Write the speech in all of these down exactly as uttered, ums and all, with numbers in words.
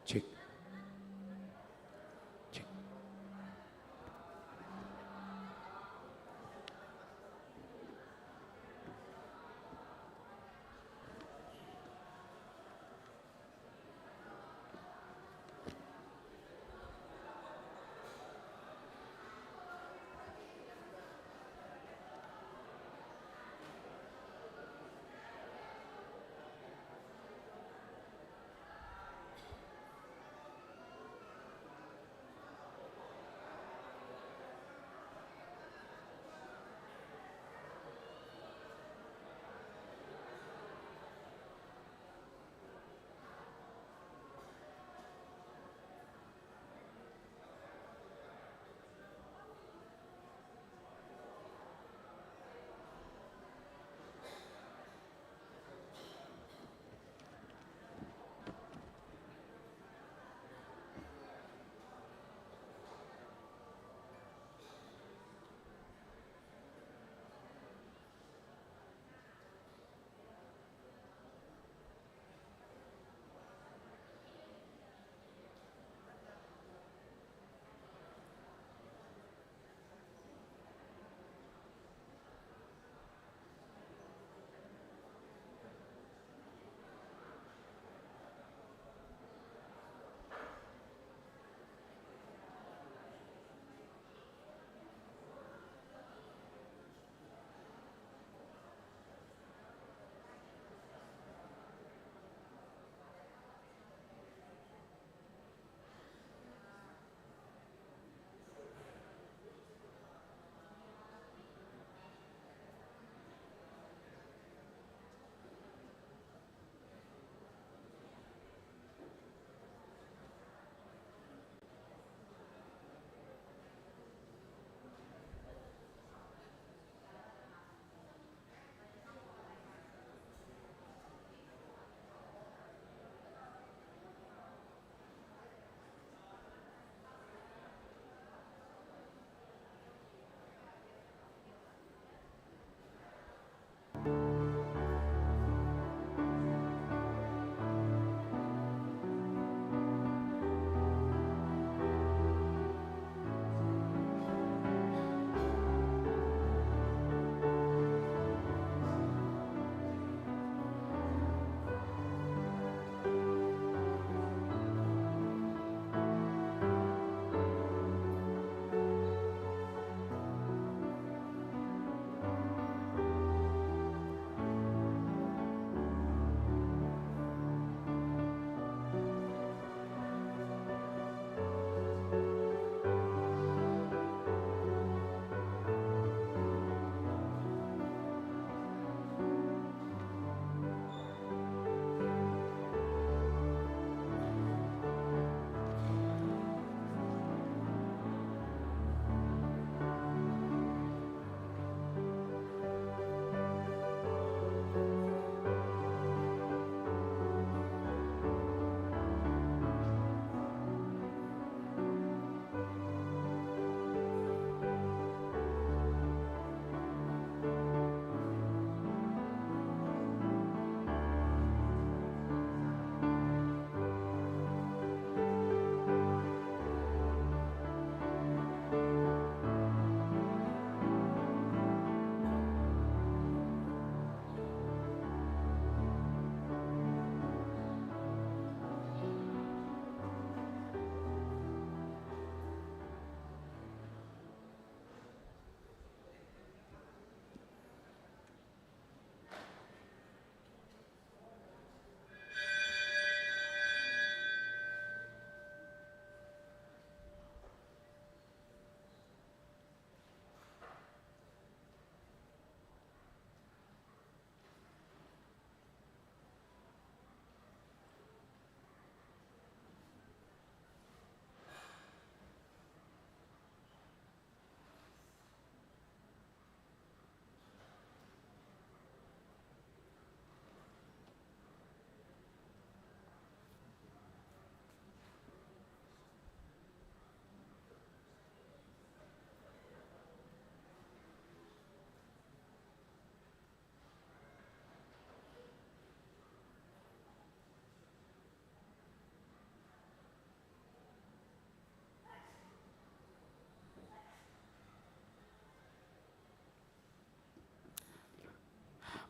Cek. Cek.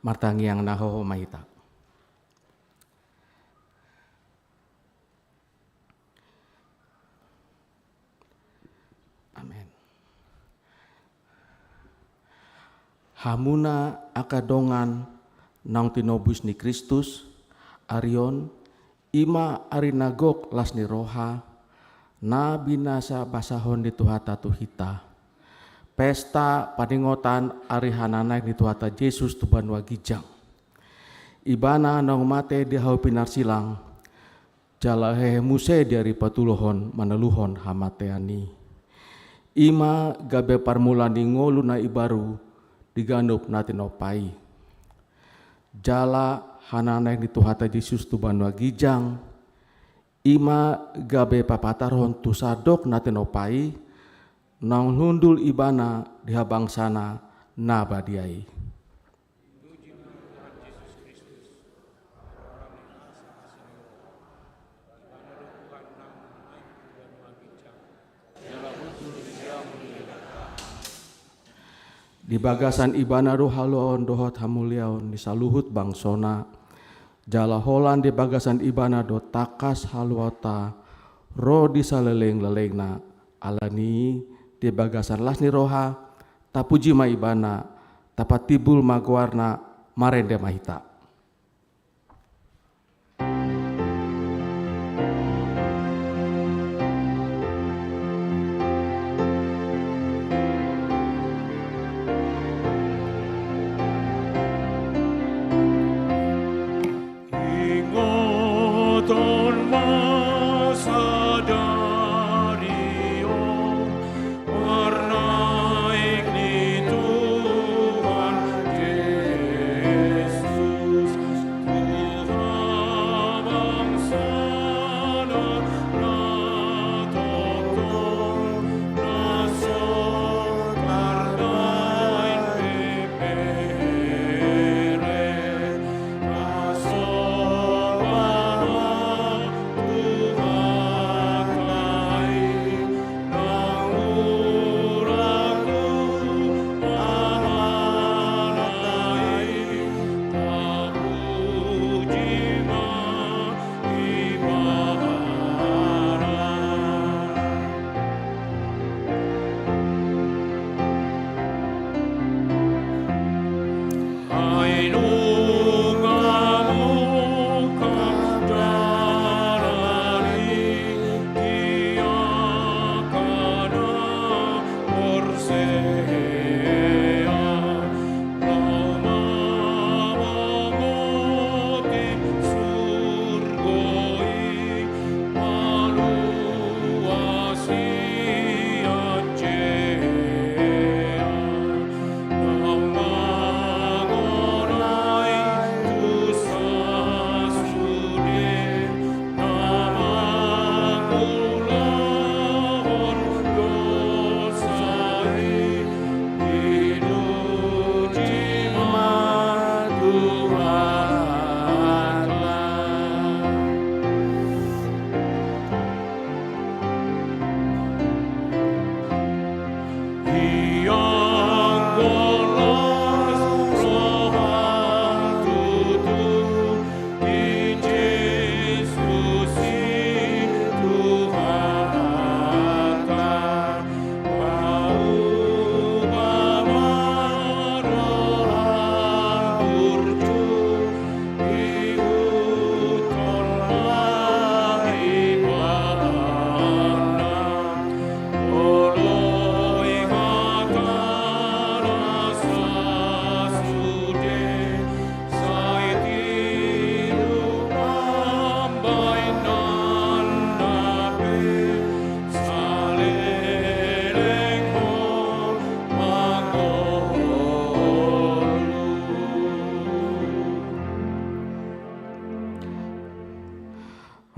Martangiang na hoho ma hita. Amen. Hamuna angka dongan naung tinobus ni Kristus, ari on, i ma ari na gok las ni roha, na binasa basahon ni Tuhanta tu hita. Pesta paningotan ari hananaek ni Tuhanta Jesus tu banua ginjang. Ibana naung mate di hau pinarsilang, jala hehe muse di ari patulohon manaluhon hamatean i. I ma gabe parmulaan ni ngolu na imbaru di ganup na tinompa i. Jala hananaek ni Tuhanta Jesus tu banua ginjang, i ma gabe papatarhon tu sadok na tinompa i, naung hundul ibana di habangsana na badia i. Di bagasan ibana do haluaon dohot hamuliaon ni saluhut bangsona, jala holan di bagasan ibana do tangkas haluaonta ro di saleleng-lelengna. Alani i, di bagasan las ni roha, tapuji ma ibana, tapatimbul ma goarna. Marende ma hita. Ingoton ma sadari on, marnaek ni Tuhan Jesus, tu habangsana na tongtong, na so tardain pe bere.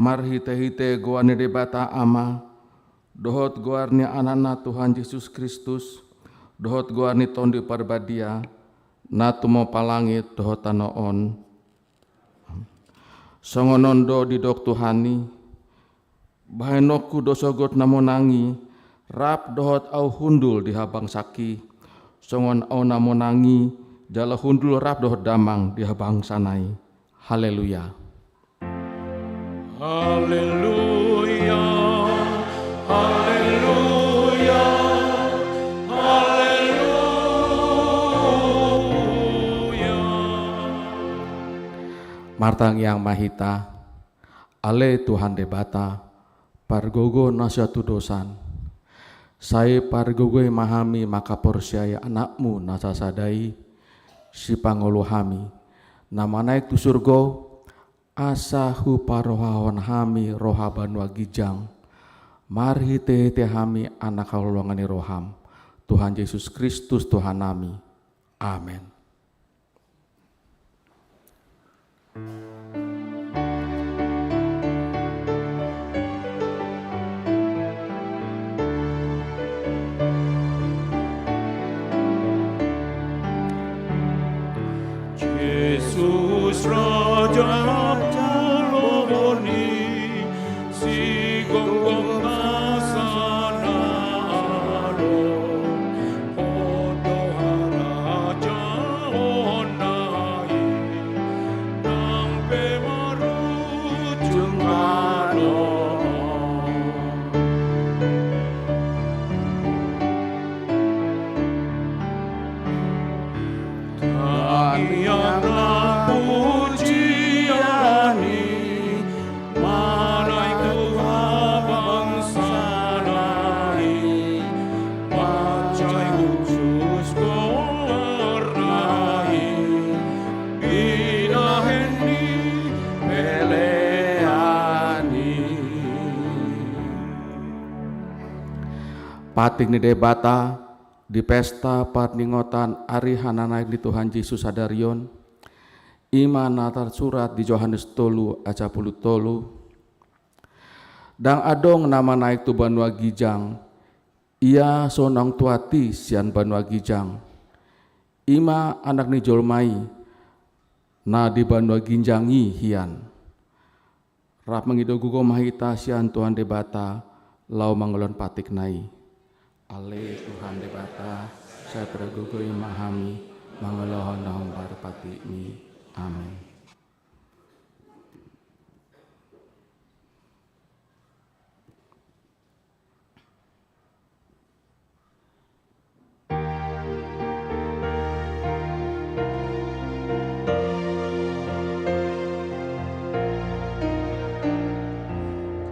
Marhitehite goar ni Debata Ama, dohot goar ni Anakna Tuhan Jesus Kristus, dohot goar ni Tondi Parbadia, na tumompa langit dohot tano on. Songon on do didok Tuhan i: Bahenonku do sogot na monang i, rap dohot ahu hundul di habangsak i, songon ahu na monang i, Jala hundul rap dohot damang di habangsana i. Haleluya. Haleluya, haleluya, haleluya. Martangiang ma hita. Ale Tuhan Debata, pargogo na so hatudosan. Sai pargogoi ma hami mangkaporseai Anakmu na sasada i, sipangolu hami, na manaek tu surgo, asa huparohahon hami roha banua ginjang, marhitehite hami anak haholongan ni roham, Tuhan Jesus Kristus Tuhannami. Amen. Jesus Raja Holong ni Sigomgom nasa na adong, Ho do harajaonna i, nang pe marujung adong. Tangiangna pujian i, manaek tu habangsana i, mansai hushus goarna i, binahen ni pelean i. Patik ni Debata, di pesta parningotan ari hananaek ni Tuhan Jesus sadari on, i ma na tarsurat di Johannes tolu ayat sampulu tolu. Ndang adong na manaek tu banua ginjang, ia so naung tuat i sian banua ginjang. I ma Anak ni jolma i, na di banua ginjang i hian. Rap mangido gogo ma hita sian Tuhan Debata, laho mangalehon patikna i. Ale Tuhan Debata, sai pargogoi ma hami mangalehon na hombar patikmi. Amen.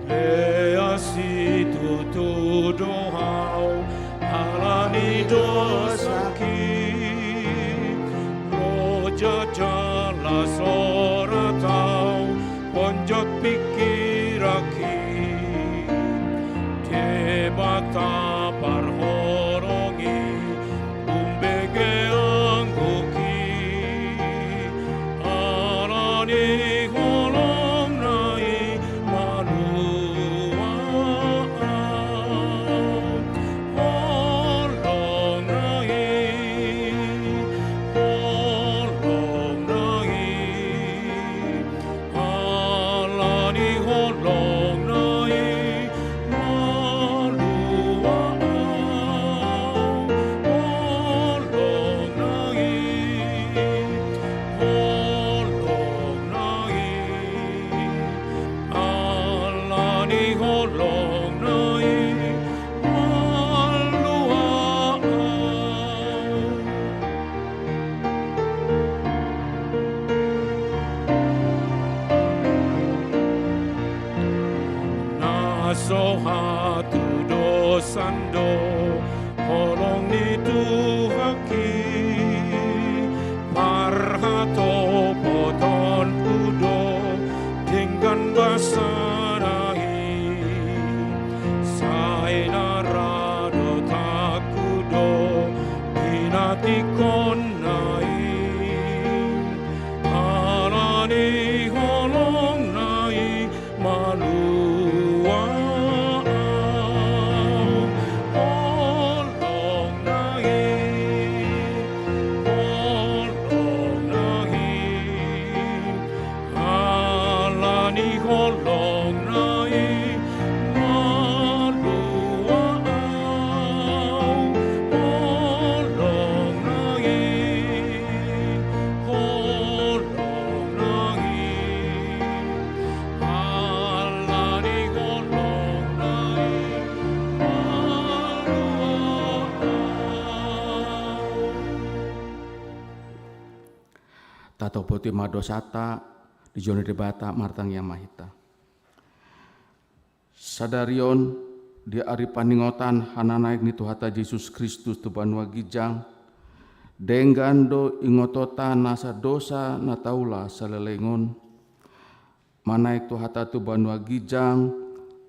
Lea situtu do au ala ni dosangki, loja jala sorat au, ponjot pingkiranki. Debata parholongi, umbege angguki, ala ni holongna i malua au. Holongna i, holongna i, ala ni holongna i malua au. Holongna i, holongna i, ala ni holongna i malua au. Na so hatudosan do holong ni Tuhanki, parhatopotonku do denggan basana i, sai na ra do takku do pinatikkon na i, ala ni holongna i malua au. Holongna i, holongna i, ala ni holongna i malua au. Holongna i, Poti ma dosanta di jolo ni Debata. Martangiang ma hita. Sadari on, di ari paningotan hananaek ni Tuhanta Jesus Kristus tu banua ginjang, denggan do ingotonta nasa dosa na taula saleleng on, manaek Tuhanta tu banua ginjang,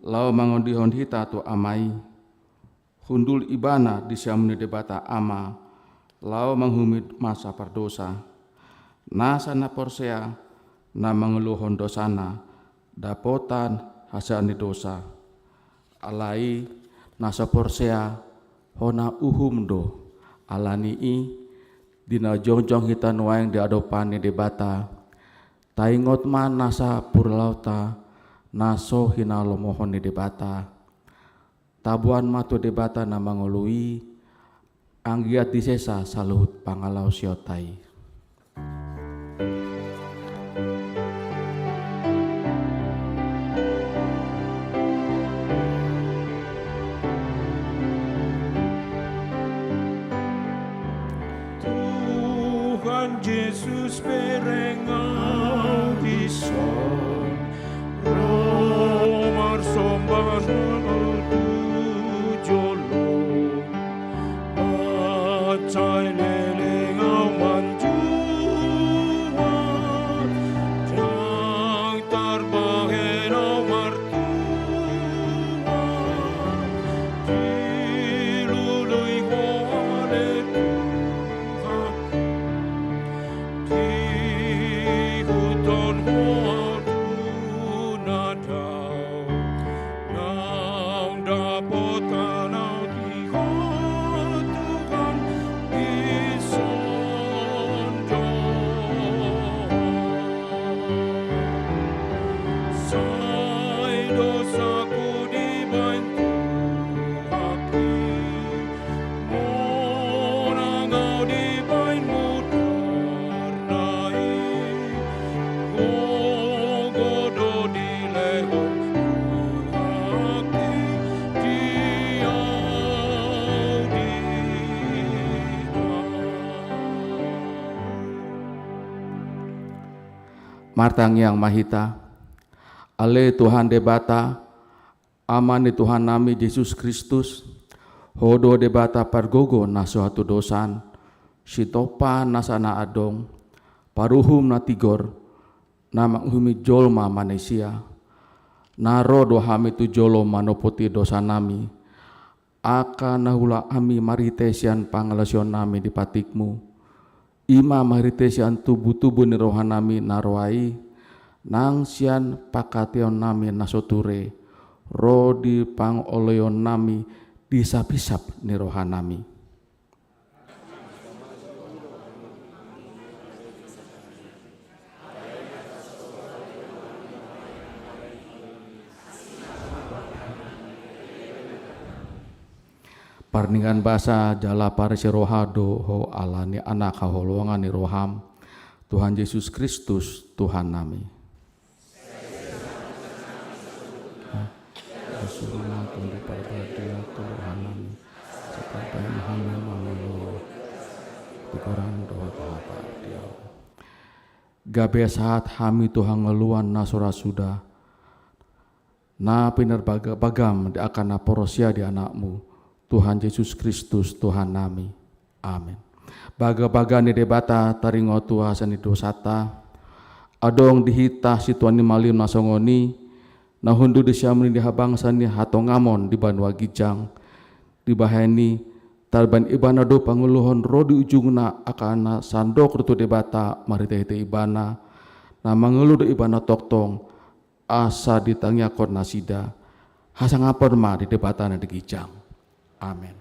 laho mangondihon hita tu Ama i. Hundul Ibana di siamun ni Debata Ama, laho manguhumi masa pardosa. Nasa na porsea, na mangoluhon dosana, dapotan hasesaan ni dosa. Alai, na so porsea, hona uhum do. Ala ni i, di na jongjong hita nuaeng di adopan ni Debata, taingot ma nasa purlaota, na so hinalomohon ni Debata. Taboan ma tu Debata na mangolu i, anggiat disesa saluhut pangalaosionta i. Tuhan Jesus, bereng au dison, ro marsomba tu jolom. Mansai leleng au manjua, ndang tarbahen au martua. Dilului Ho ale Tuhan, diihuthon Ho au tu na dao, naung dapotan au di Ho Tuhan, dison do. Sai dosaku dibahen Tuhan i, monang au dibahen mudarna i, gogo do dilehon Tuhan i di au di Ho. Martangiang ma hita. Ale Tuhan Debata, Ama ni Tuhannami Jesus Kristus, Ho do Debata pargogo na so hatudosan, sitompa nasa na adong, paruhum na tigor, na manguhumi jolma manisia. Na ro do hami tu jolo manopoti dosanami, angka na huula hami marhite sian pangalaosionnami di patikmu. I ma marhite sian tubutubu ni rohanami na roa i, nang sian panghataionnami na so ture, ro di pangoloionnami di hisaphisap ni rohanami. Parningaan basa jala parisi roha do Ho ala ni Anak haholongan ni roham, Tuhan Jesus Kristus, Tuhannami. Surna Tondi Parbadia tu rohanami, sai tarbahen hami mangolu, di goran dohot hata di Ho. Gabe sahat hami tu hangoluan na so ra suda, na pinarbagabagam di angka na porsea di Anakmu, Tuhan Jesus Kristus, Tuhannami. Amen. Bagabaga ni Debata taringot tu hasesaan ni dosanta, adong di hita situan ni malim na songon i, na hundul di siamun i di habangsa ni hatongamon di banua ginjang, dibahen i, tarbahen Ibana do pangoluhon ro di ujungna angka na sandok ro tu Debata marhitehite Ibana, na mangolu do Ibana tongtong, asa ditangiangkon nasida. Hasangapon ma di Debata na di ginjang. Amen.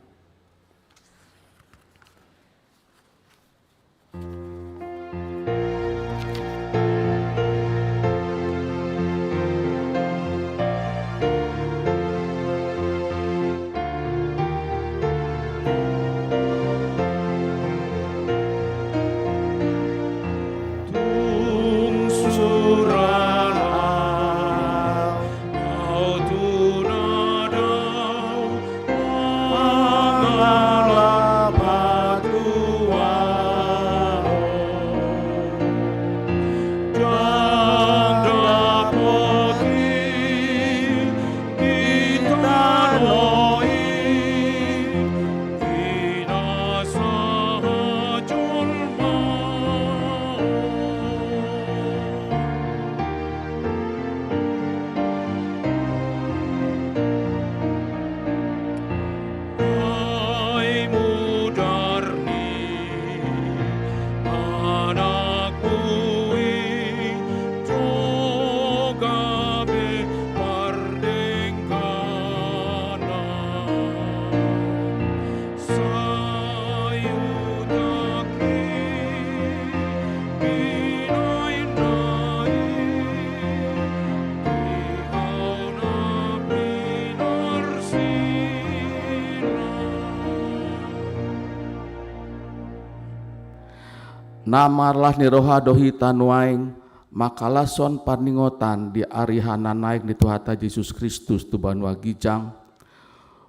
Na marlas ni roha do hita nuaeng mangkalashon parningotan di ari hananaek ni Tuhanta Jesus Kristus tu banua ginjang.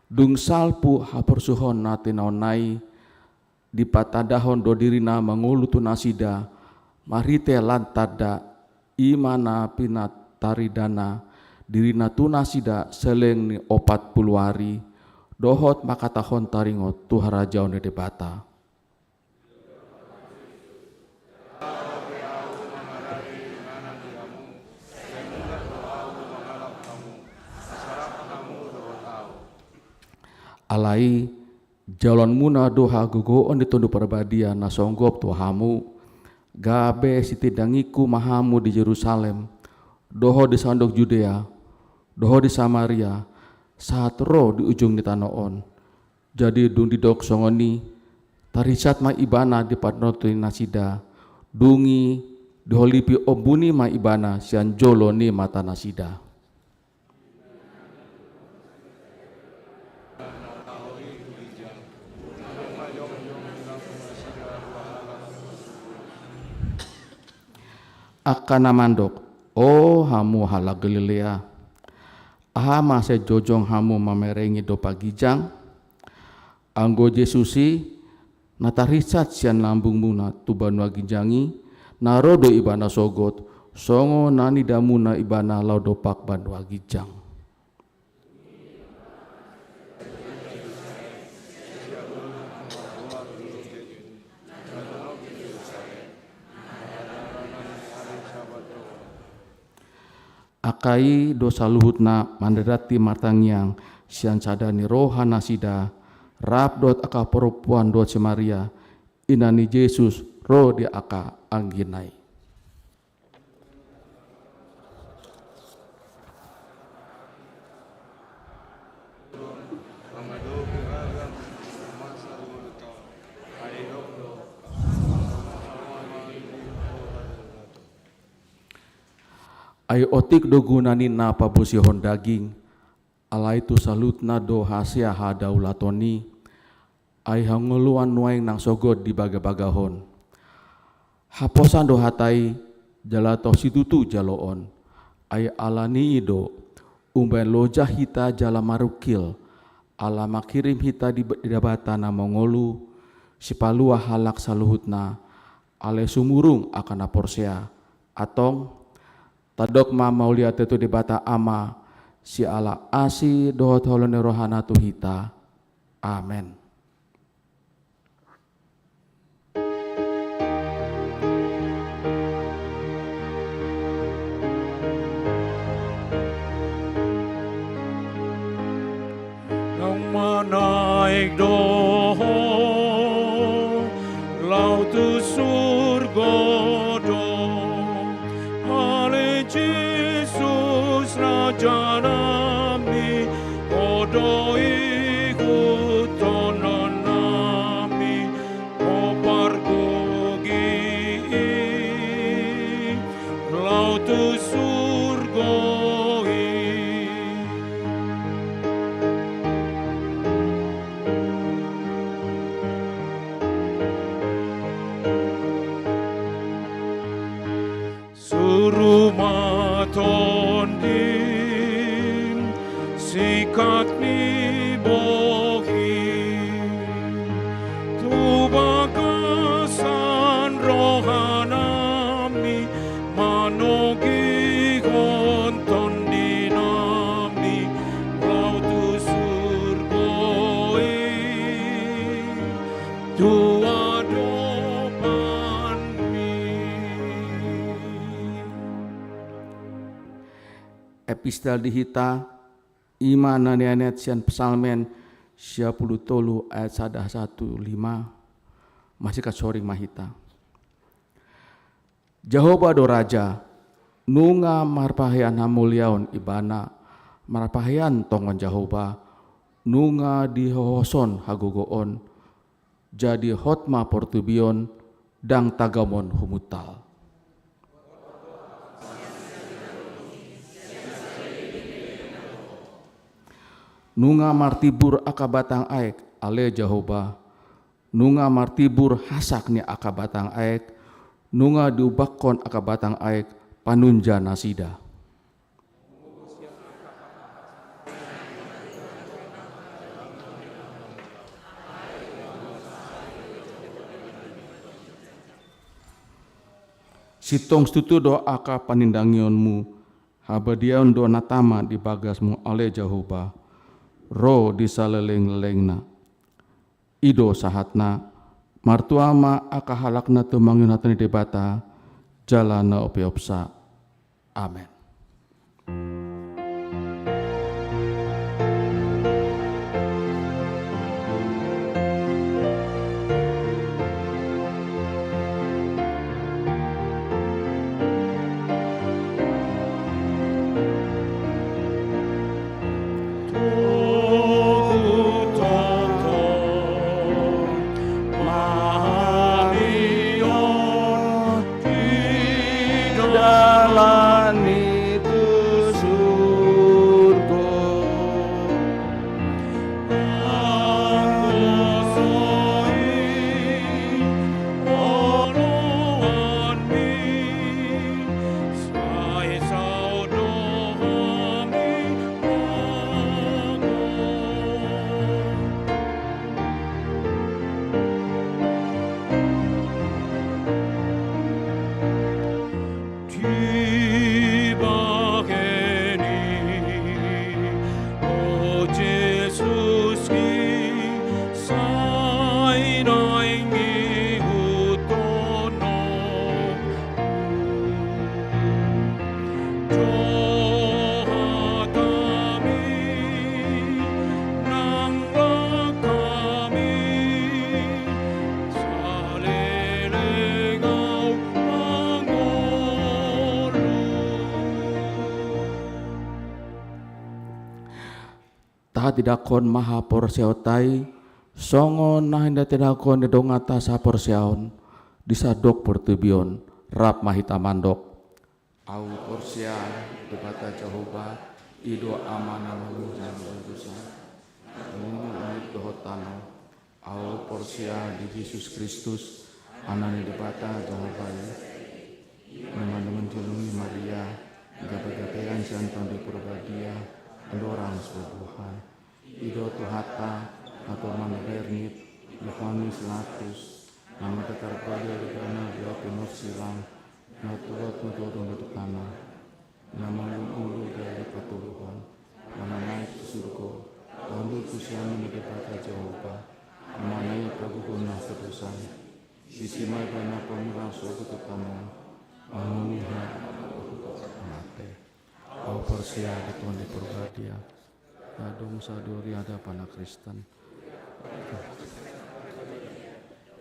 Dung salpu haporsuhon na tinaonna i, dipatandahon do dirina mangolu tu nasida, marhite lan tanda, i ma na pinataridana dirina tu nasida seleng ni opat pulu ari, dohot mangkatahon taringot tu harajaon ni Debata. Alai, jaloonmuna do hagogoon ni Tondi Parbadia na songgop tu hamu, gabe sitindangingku ma hamu di Jerusalem, dohot di sandok Judea, dohot di Samaria, sahat ro di ujung ni tano on. Jadi dung didok songon i, tarinsat ma ibana di parnonton ni nasida, dung i diholipi ombun i ma ibana sian jolo ni mata nasida. Angka na mandok, o hamu halak Galilea, aha ma sai jongjong hamu mamerengi dompak ginjang? Anggo Jesus i, na tarinsat sian lambungmuna tu banua ginjang i, na ro do ibana sogot, songon na nidamuna ibana laho dompak banua ginjang. Angka i do saluhutna mandadanti martangiang sian sada ni roha nasida, rap dohot angka parompuan dohot si Maria, ina ni Jesus, ro di angka anggina i. Ai otik do guna ninna pabosihon daging, alai tu saluhutna do hasea hadaulaton i, ai hangoluan nuaeng nang sogot dibagabagahon. Haposan do hata i, jala tong situtu jaloon. Ai ala ni i do, umbaen loja hita jala marungkil, ala manghirim hita di, di Debata na mangolu, sipalua halak saluhutna, alai sumurung angka na porsea. Antong, tandok ma mauliate tu Debata Ama, siala asi dohot holong ni rohana tu hita. Amen. Naung manaek do ho, laho tu surgo do, ale Jesus Raja nami, ho do ihuthononnami, ho pargogii, laho tu surgo i. Suru ma tondim, sikat ni bohim, tu bagasan rohanami, manogihon tondinami, laho tu surgo i, tu adopanmi. Epistel di hita, i ma na nianeat sian Psalmen sia pulu tolu ayat sada sahat tu lima, masihol soring ma hita. Jahowa do Raja, nunga marpahean hamuliaon Ibana, marpahean tongon Jahowa, nunga dihohoshon hagogoon, jadi hot ma portibi on, ndang tagamon humuntal. Nunga martimbur angka batang aek, ale Jahowa, nunga martimbur hasak ni angka batang aek, nunga diubakkon angka batang aek panunja nasida. Sintong situtu do angka panindangionmu, habadiaon do na tama di bagasmu ale Jahowa, ro di salelenglelengna. I do sahatna, martua ma angka halak na tumangihon hata ni Debata, jala na umpeopsa. Amen. Tahatindangkon ma haporseaonta i, songon na hinatindangkon ni donganta saporseaon di sandok portibi on, rap ma hita mandok. Ahu porsea Debata Jahowa, i do Ama na mangalului dosa, langit dohot tano. Ahu porsea di Jesus Kristus, Anak ni Debata Jahowa i, na mangalului ni Maria, gabe-gabean sian Tondi Porbadia, andorang so buha. I do Tuhanta, natorang na mambere ni Johannes Latus, na mandatar balian di api norsilang, na tuat na tadong di tano, na mangulungulu di ari patoluhon, na naek tu surgo, tondul tu siamun ni Debata Jahowa, na mangalului pargogoon na so dosa. Disi ma ibana pamoruon sogot tu tano, mangulahon mate. Ahu porsea di Tondi Porbadia, na adong sadari di hadapan na Kristen.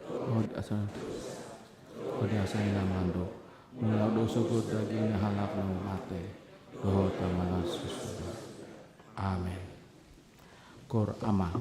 Ode asa, ode asa i na mandok, molo adong sogot daging ni halak na mate, dohot angka na suda. Amen. Cor Ama.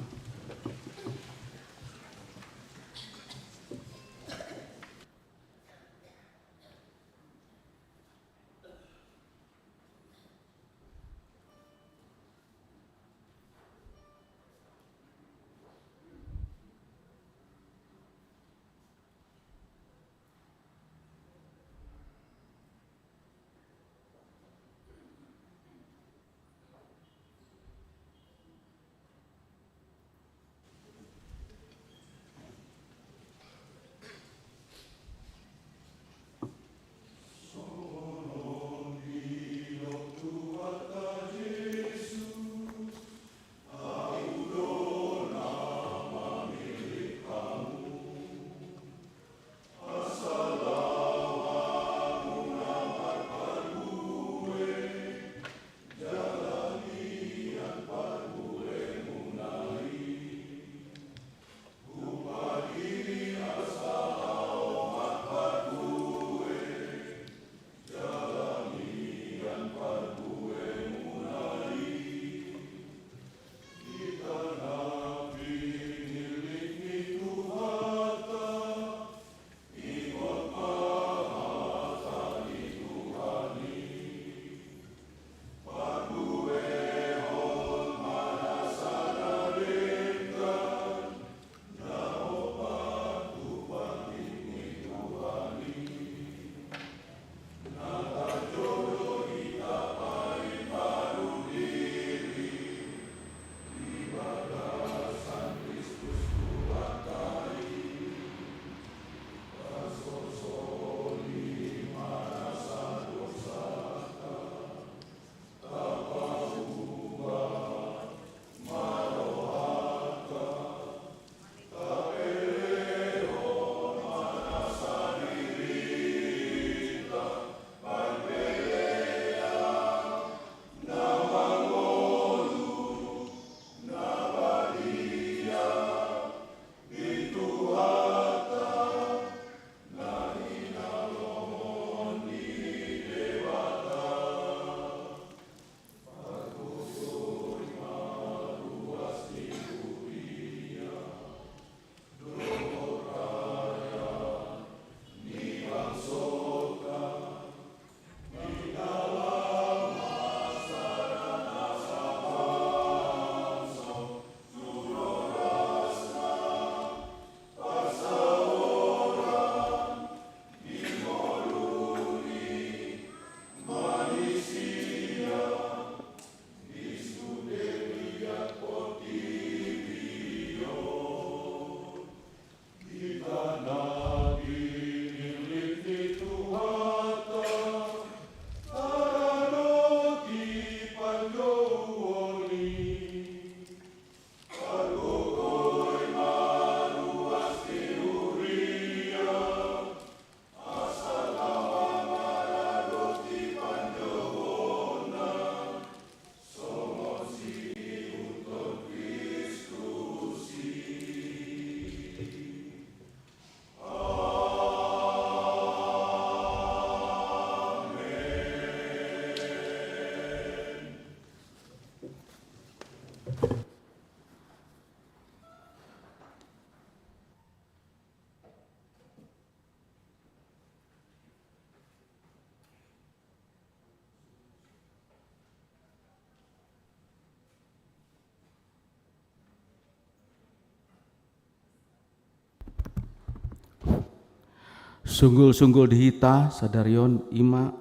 Sunggul-sunggul di hita sadari on, ima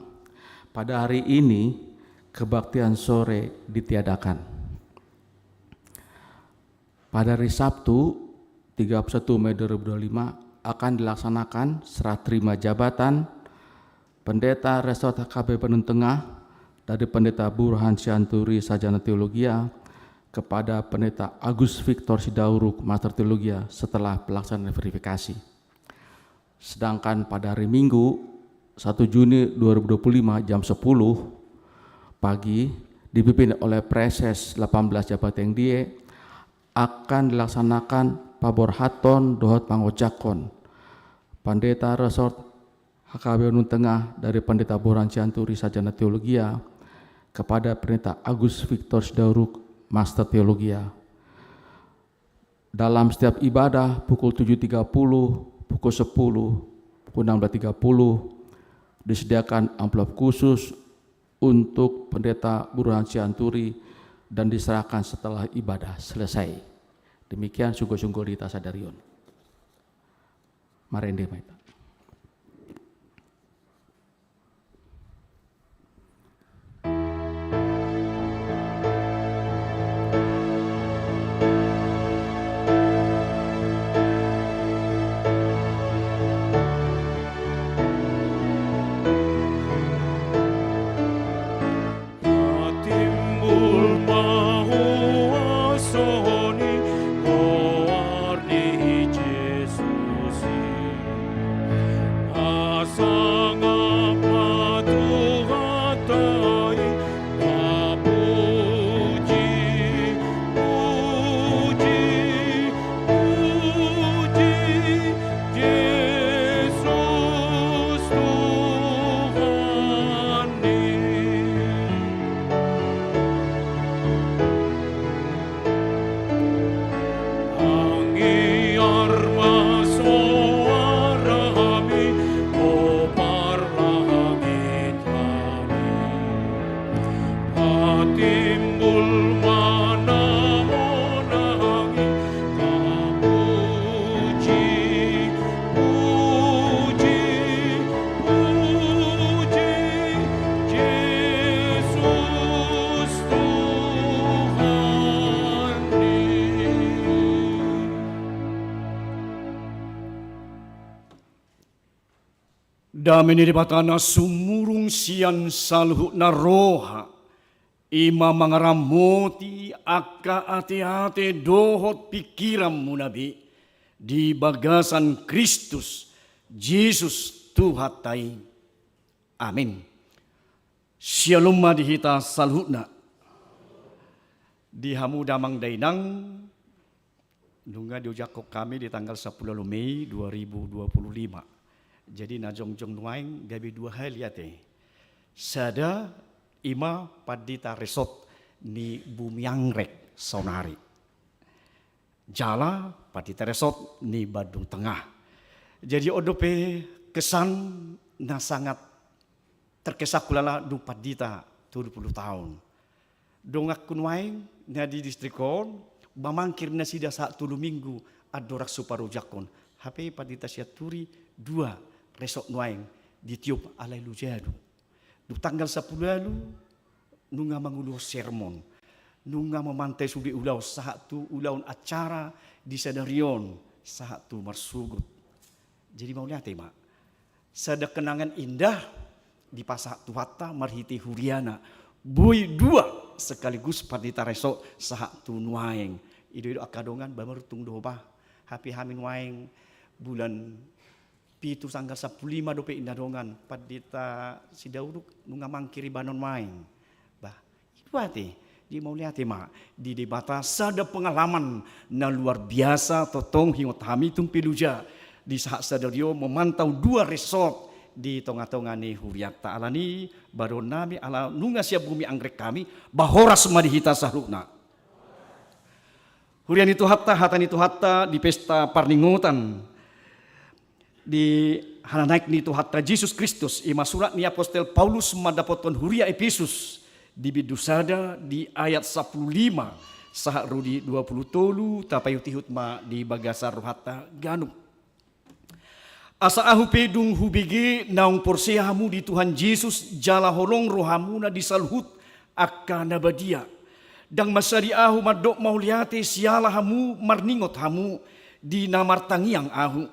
pada hari ini kebaktian sore ditiadakan. Pada hari Sabtu, tiga puluh satu Mei dua ribu dua puluh lima, akan dilaksanakan serah terima jabatan Pendeta Resort H K B Bandung Tengah dari Pendeta Burhan Sianturi, Sarjana Teologia, kepada Pendeta Agus Victor Sidauruk, Master Teologia, setelah pelaksanaan verifikasi. Sedangkan pada hari Minggu, satu Juni dua ribu dua puluh lima, jam sepuluh pagi, dipimpin oleh Praeses delapan belas Jabateng Due, akan dilaksanakan paborhathon dohot pangojakhon Pendeta Resort H K B Bandung Tengah dari Pendeta Burhan Sianturi, Sarjana Teologia, kepada Pendeta Agus Victor Sidauruk, Master Teologia. Dalam setiap ibadah pukul tujuh tiga puluh, pukul sepuluh, pukul enam belas tiga puluh, disediakan amplop khusus untuk Pendeta Burhan Sianturi dan diserahkan setelah ibadah selesai. Demikian sunggul-sunggul di hita sadari on. Marende ma hita. Timbul ma huaso ni goar ni Jesus i, asa sangap ma Tuhanta i, tapuji, puji, puji, Jesus Tuhan i. Angiar ma soarami, o parlangit nami. Patimbul ma na monang i, tapuji, puji, puji, Jesus Tuhan i. Dame ni Debata na sumurung sian saluhutna roha, i ma mangaramoti angka ateate dohot pingkiranmuna be di bagasan Kristus Jesus Tuhanta i. Amin. Syalom ma di hita saluhutna. Di hamu damang dainang, nunga diojakhon hami di tanggal sampulu ualu Mei dua ribu dua puluh lima. Jadi na jongjong nuaeng gabe dua hali ate. Sada i ma pandita resort ni Bumi Angrek saonari. Jala pandita resort ni Bandung Tengah. Jadi on dope kesan na sangat terkesan hulala dung pandita tolu pulu taon. Donganku nuaeng na di distrik on, mamangkir nasida sahat tolu minggu andorang so parojakhon. Hape pandita Sianturi dua resort nuaeng ditiop alai luja do. Dung tanggal sampulu ualu nunga manguluhon sermon, nunga mamantai sude ulaon sahat tu ulaon acara di sadari on sahat tu marsogot. Jadi mauliate ma. Sada kenangan indah dipasahat Tuhanta marhite huriana. Boi dua sekaligus pandita resort sahat tu nuaeng. I do, i do angka dongan, ba maruntung do ho ba. Hape hami nuaeng bulan pitu tanggal sampulu lima dope, inna dongan, pandita Sidauruk nunga mangkir ibana nuaeng. Ba, i do ate, jadi mauliate ma di Debata, sada pengalaman na luar biasa tongtong hiot hami tung pe loja di sahat sadari on memantau dua resort di tonga-tonga ni hurianta. Alani i, ba dohonon nami, ala nunga sian Bumi Anggrek hami, ba horas ma di hita saluhutna. Huria ni Tuhanta, hata ni Tuhanta di pesta parningotan di hananaek ni Tuhanta Jesus Kristus, i ma surat ni apostel Paulus mandapothon huria Epesus, di bindu sada, di ayat sampulu lima sahat ro di dua pulu tolu. Tapaihut-ihut ma di bagasan rohanta ganup. Asa ahu pe dung hubege naung porsea hamu di Tuhan Jesus, jala holong rohamuna di saluhut angka na badia. Ndang mansadi ahu mandok mauliate siala hamu marningot hamu di na martangiang ahu.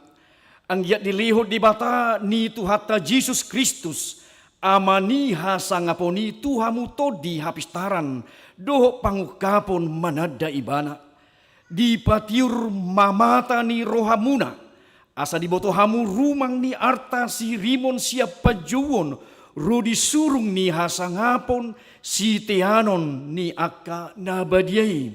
Anggiat dilehon Debata ni Tuhanta Jesus Kristus, Ama ni hasangapon i, tu hamu tondi hapistaran dohot pangungkapon mananda Ibana. Dipatiur ma mata ni rohamuna, asa diboto hamu rumang ni arta sirimon sian panjouon ro di surung ni hasangapon siteanon ni angka na badia i.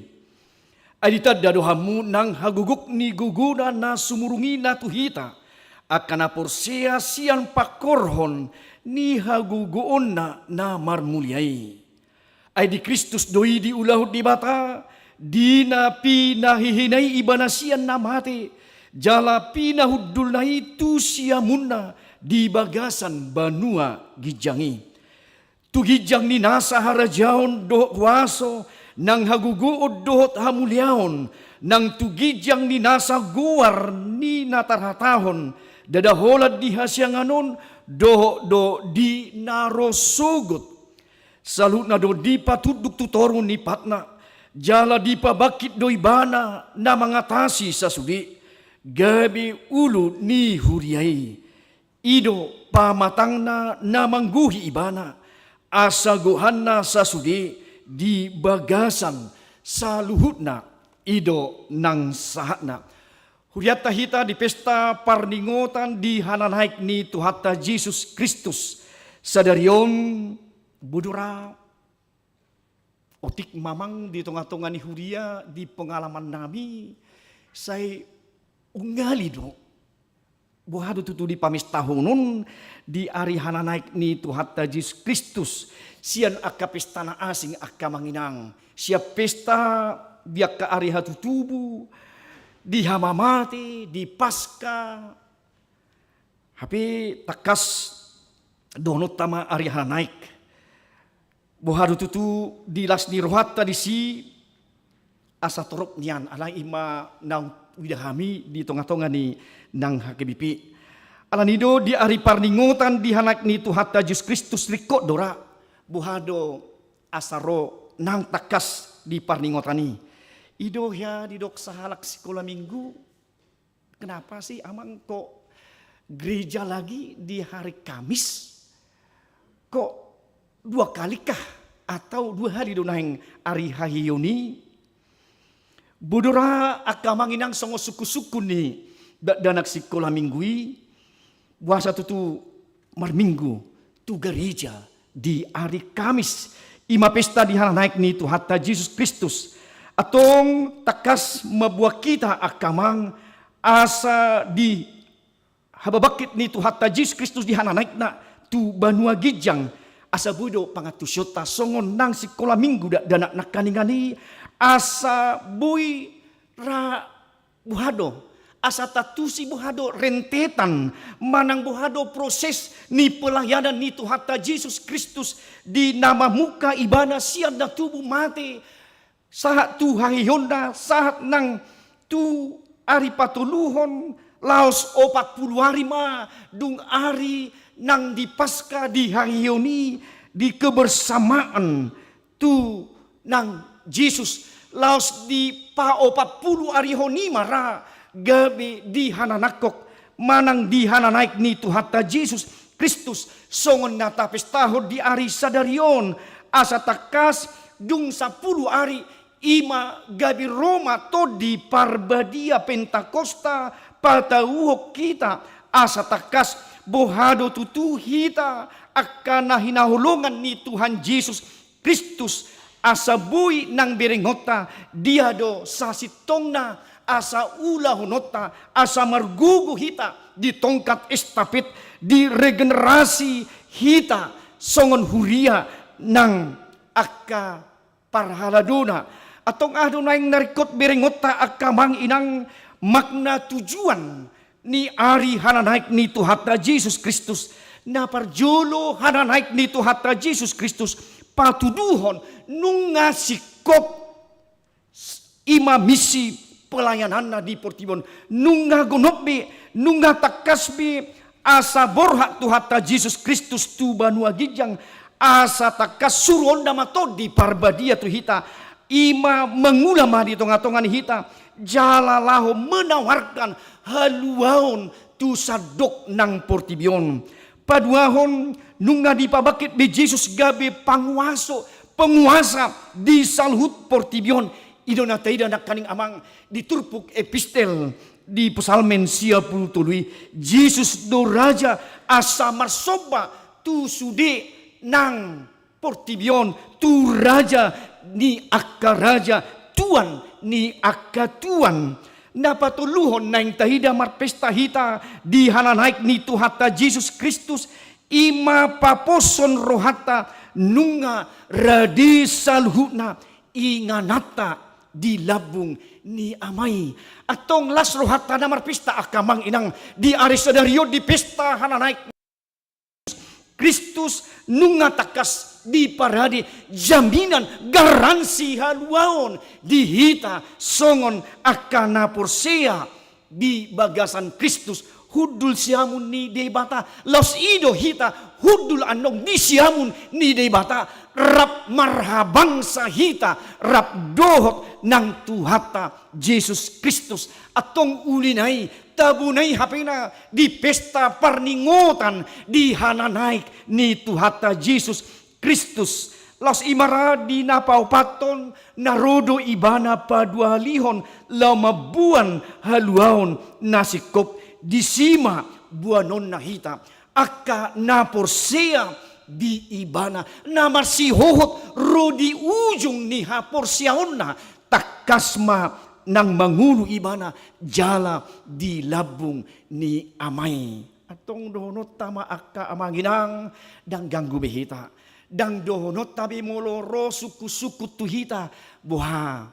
Ai ditanda do hamu nang hagogok ni gogona na sumurung i na tu hita, angka na porsea sian pangkorhon ni hagogoonna na marmulia i. Ai di Kristus do i diulahon Debata, di na pinahehena i Ibana sian na mate, jala pinahundulna i tu siamunna di bagasan banua ginjang i. Tu ginjang ni nasa harajaon dohot kuaso, nang hagogoon dohot hamuliaon, nang tu ginjang ni nasa goar ni na tarhatahon, ndada holan di hasiangan on dohot do di na ro sogot. Saluhutna do dipatunduk tu toru ni patna, jala dipabangkit do Ibana na mangatasi sasude, gabe ulu ni huria i. I do pamatangna na manggohi Ibana, asa gohanna sasude di bagasan saluhutna. I do nang sahatna. Hurianta hita di pesta parningotan di hananaek ni Tuhanta Jesus Kristus sadari on, bodora otik ma amang di tonga-tonga ni huria di pengalaman nami, sai ungali do. Boha do tutu dipamestahonon di ari hananaek ni Tuhanta Jesus Kristus sian angka pesta na asing, angka amang inang, sian pesta di angka ari hatutubu, di hamamate, di Paska. Hape tangkas dohononta ma ari hananaek. Boha do tutu di las ni rohanta disi, asa torop nian, alai i ma naung huida hami di tonga-tonga ni nang H K B P. Alani do di ari parningotan di hananaek ni Tuhanta Jesus Kristus ringkot do ra, boha do asa ro nang tangkas di parningotan i. I do hea didok sahalak sikola minggu, kenapa sih amang kok gereja lagi di hari Kamis? Kok dua kali kah? Atau dua hari do naeng ari haheion i? Bodora angka amang inang songon sungkun-sungkun ni dakdanak sikola minggu i, boasa tutu marminggu tu gareja di ari Kamis, i ma pesta di hananaek ni Tuhanta Jesus Kristus. Antong tangkas mamboan hita angka amang asa di hababangkit ni Tuhanta Jesus Kristus di hananaekna tu banua ginjang, asa boi do pangantusionta songon nang sikola minggu dakdanak nangkiningan i, asa boi ra boha do, asa taantusi boha do rentetan manang boha do proses ni pelayanan ni Tuhanta Jesus Kristus di na mamungka Ibana sian na tubu mate, sahat tu haheionna, sahat nang tu ari patoluhon, laos opat pulu ari ma dung ari nang di Paska di haheion i, di kebersamaan tu nang Jesus, laos di paopat pulu arihon i ma ra gabe dihananangkok manang di hananaek ni Tuhanta Jesus Kristus, songon na tapestahon di ari sadari on, asa tangkas dung sampulu ari, i ma gabe ro ma Tondi Parbadia Pentakosta patauhon hita, asa tangkas boha do tutu hita angka na hinaholongan ni Tuhan Jesus Kristus, asa boi nang berengonta, dia do sasintongna, asa ulahononta, asa margogo hita di tongkat estafet, di regenerasi hita songon huria nang angka parhaladona. Antong aha do naeng na ringkot berengonta angka amang inang, makna tujuan ni ari hananaek ni Tuhanta Jesus Kristus? Na parjolo, hananaek ni Tuhanta Jesus Kristus patuduhon nunga singkop, i ma misi pelayananna di portibi on. Nunga gonop be, nunga tangkas be asa borhat Tuhanta Jesus Kristus tu banua ginjang, asa tangkas suruonna ma Tondi Parbadia tu hita, i ma mangula ma di tongatonga ni hita, jala laho menawarkan haluaon tu sandok nang portibi on. Paduahon, nunga dipabangkit be Jesus gabe panguaso, penguasa di saluhut portibi on. I do na taida nangkaning amang di turpuk epistel di Psalmen sia pulu tolu i, Jesus do raja asa marsomba tu sude nang portibi on, tu Raja ni angka raja, Tuan ni angka tuan. Na patoluhon naeng taida marpesta hita di hananaek ni Tuhanta Jesus Kristus, i ma paposhon rohanta nunga rade saluhutna ingananta di lambung ni Ama i. Antong las rohanta na marpesta angka amang inang di ari sadari on di pesta hananaek Kristus, nunga tangkas diparade jaminan, garansi haluaon di hita songon angka na porsea di bagasan Kristus, hundul siamun ni Debata. Laos i do hita hundul annon di siamun ni Debata, rap marhabangsa hita rap dohot nang Tuhanta Jesus Kristus. Antong uli nai, tabo nai hapena di pesta parningotan di hananaek ni Tuhanta Jesus Kristus. Laos i ma ra di na paopathon, na ro do Ibana paduahalihon laho mamboan haluaon na singkop, disi ma boanonna hita angka na porsea di Ibana, na marsihohot ro di ujung ni haporseaonna, tangkas ma nang mangolu ibana jala di lambung ni Ama i. Antong dohononta ma angka amang inang, ndang ganggu be hita. Ndang dohononta be molo ro sungkunsungkun tu hita, boha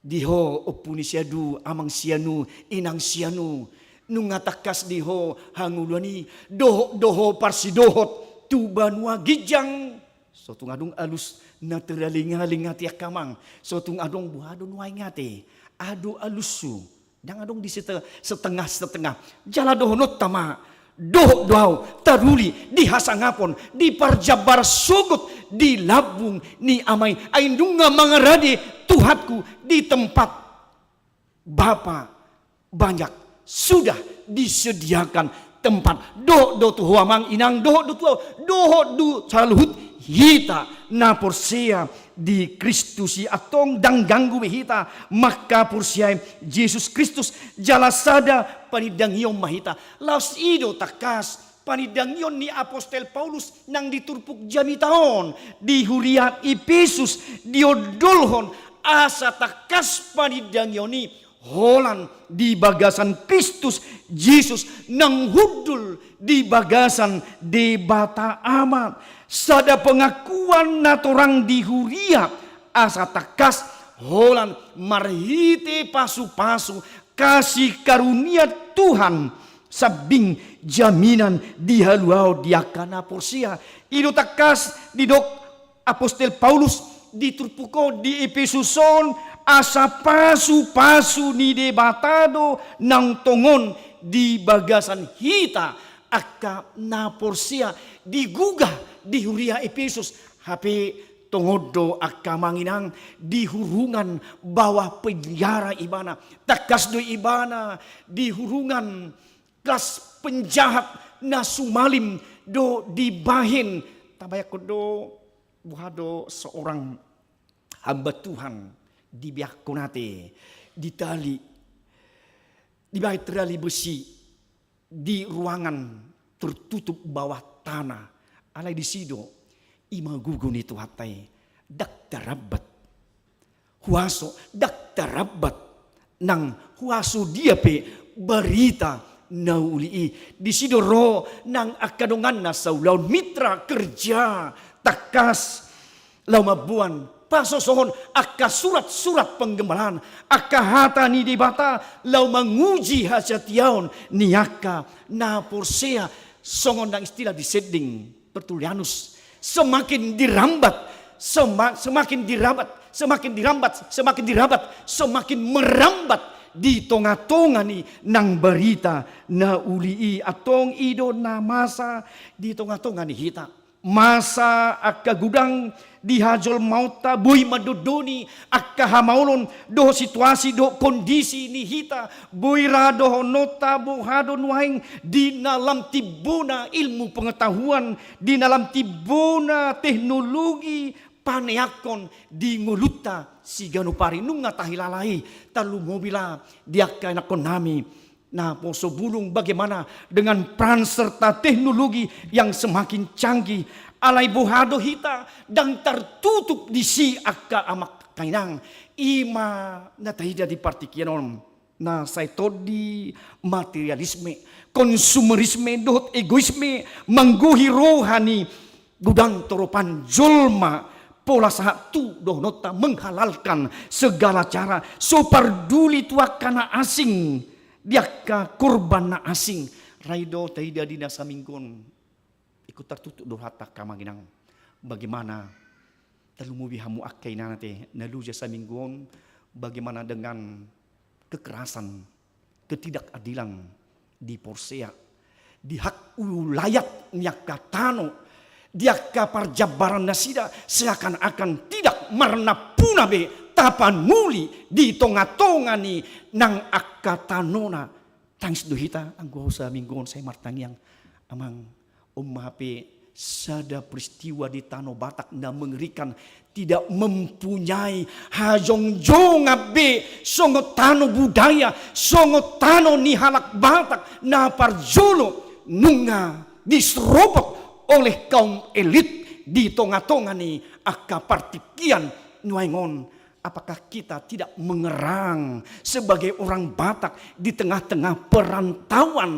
di ho ompu ni si anu, amang si anu, inang si anu, nunga tangkas di ho hangoluan i, dohot do ho parsidohot tu banua ginjang. So tung adong alus na teralingaling ate angka amang, so tung adong boha do nuaeng ate, aha do alushu, ndang adong di sete-, setengah-setengah. Jala dohononta ma, dohot do ahu taruli di hasangapon, di parjambar sogot di lambung ni Ama i, ai nunga mangarade Tuhanku di tempat Bapa banyak sudah disediakan tempat. Dohot do tu ho amang inang, dohot do tu ahu, dohot do saluhut hita na porsea di Kristus i. Antong ndang ganggu be hita mangkaporseai Jesus Kristus, jala sada panindangion ma hita. Laos i do tangkas panindangion ni apostel Paulus nang di turpuk jamita on di huria Epesus, diondolhon asa tangkas panindangion i holan di bagasan Kristus Jesus, nang hundul di bagasan Debata Ama. Sada pengakuan na torang di huria, asa tangkas holan marhite pasupasu kasih karunia Tuhan, sambing jaminan di haluaon di angka na porsea. I do tangkas didok apostel Paulus di turpuk on di Epesus on, asa pasupasu ni Debata do naung tongon di bagasan hita angka na porsea. Digugah di huria Epesus, hape tongon do angka amang inang, di hurungan bawah penjara ibana. Tangkas do ibana di hurungan, las penjahat na sumalim do dibahen. Tabayangkon do, boha do seorang hamba Tuhan, dibeakkon ate di tali, dibaen tali besi di ruangan tertutup bawah tanah. Alai disi do ima gogo ni Tuhanta i, ndang tarambat huaso, ndang tarambat nang huaso dia pe barita na uli i. Disi do ro nang angka donganna saulaon, mitra kerja, tangkas laho mamboan pasosohon angka surat-surat penggembalaan, angka hata ni Debata laho manguji hasatiaon ni angka na porsea, songon nang istilah di Sending Tertullianus, semakin dirambat, sema-, semakin dirambat, semakin dirambat, semakin dirambat, semakin merambat di tonga-tonga ni nang barita na uli i. Antong i do na masa di tonga-tonga ni hita. Masa angka godang di hajolmaonta, boi mandondoni angka hamaolon dohot situasi dohot kondisi ni hita, boi ra dohononta boha do nuaeng di na lam timbona ilmu pengetahuan, di na lam timbona teknologi paneangkon di ngolunta siganup ari. Nunga tahilala i, tarlumobi la di angka ianakkonnami na poso bulung, bagaimana dengan peran serta teknologi yang semakin canggih. Alai boha do hita, ndang tartutup disi angka amang inang. Ima na taida di partingkian on, na sai tondi materialisme, konsumerisme dohot egoisme manggohi roha ni godang toropan jolma, pola sahat tu dohononta menghalalkan segala cara, so parduli tu angka na asing, di angka korban na asing. Rai do taida di na saminggu on, ingkon tartutup do rohanta angka amang inang. Bagaimana, tarlumobi hamu angka inang ate, na loja saminggu on, bagaimana dengan kekerasan, ketidakadilan di porsea, di hak ulayat ni angka tano, di angka parjambaran nasida, seakan-akan tidak marnampuna be tapanuli di tonga-tonga ni nang angka tanona. Tangis do hita anggo saminggu on sai martangiang, amang. On ma hape sada peristiwa di tano Batak na mengerikan, tidak mempunyai hajongjongan be songon tano budaya, songon tano ni halak Batak na parjolo nunga diserobot oleh kaum elit di tonga-tonga ni angka partingkian nuaeng on. Apakah kita tidak mengerang sebagai orang Batak di tengah-tengah perantauan?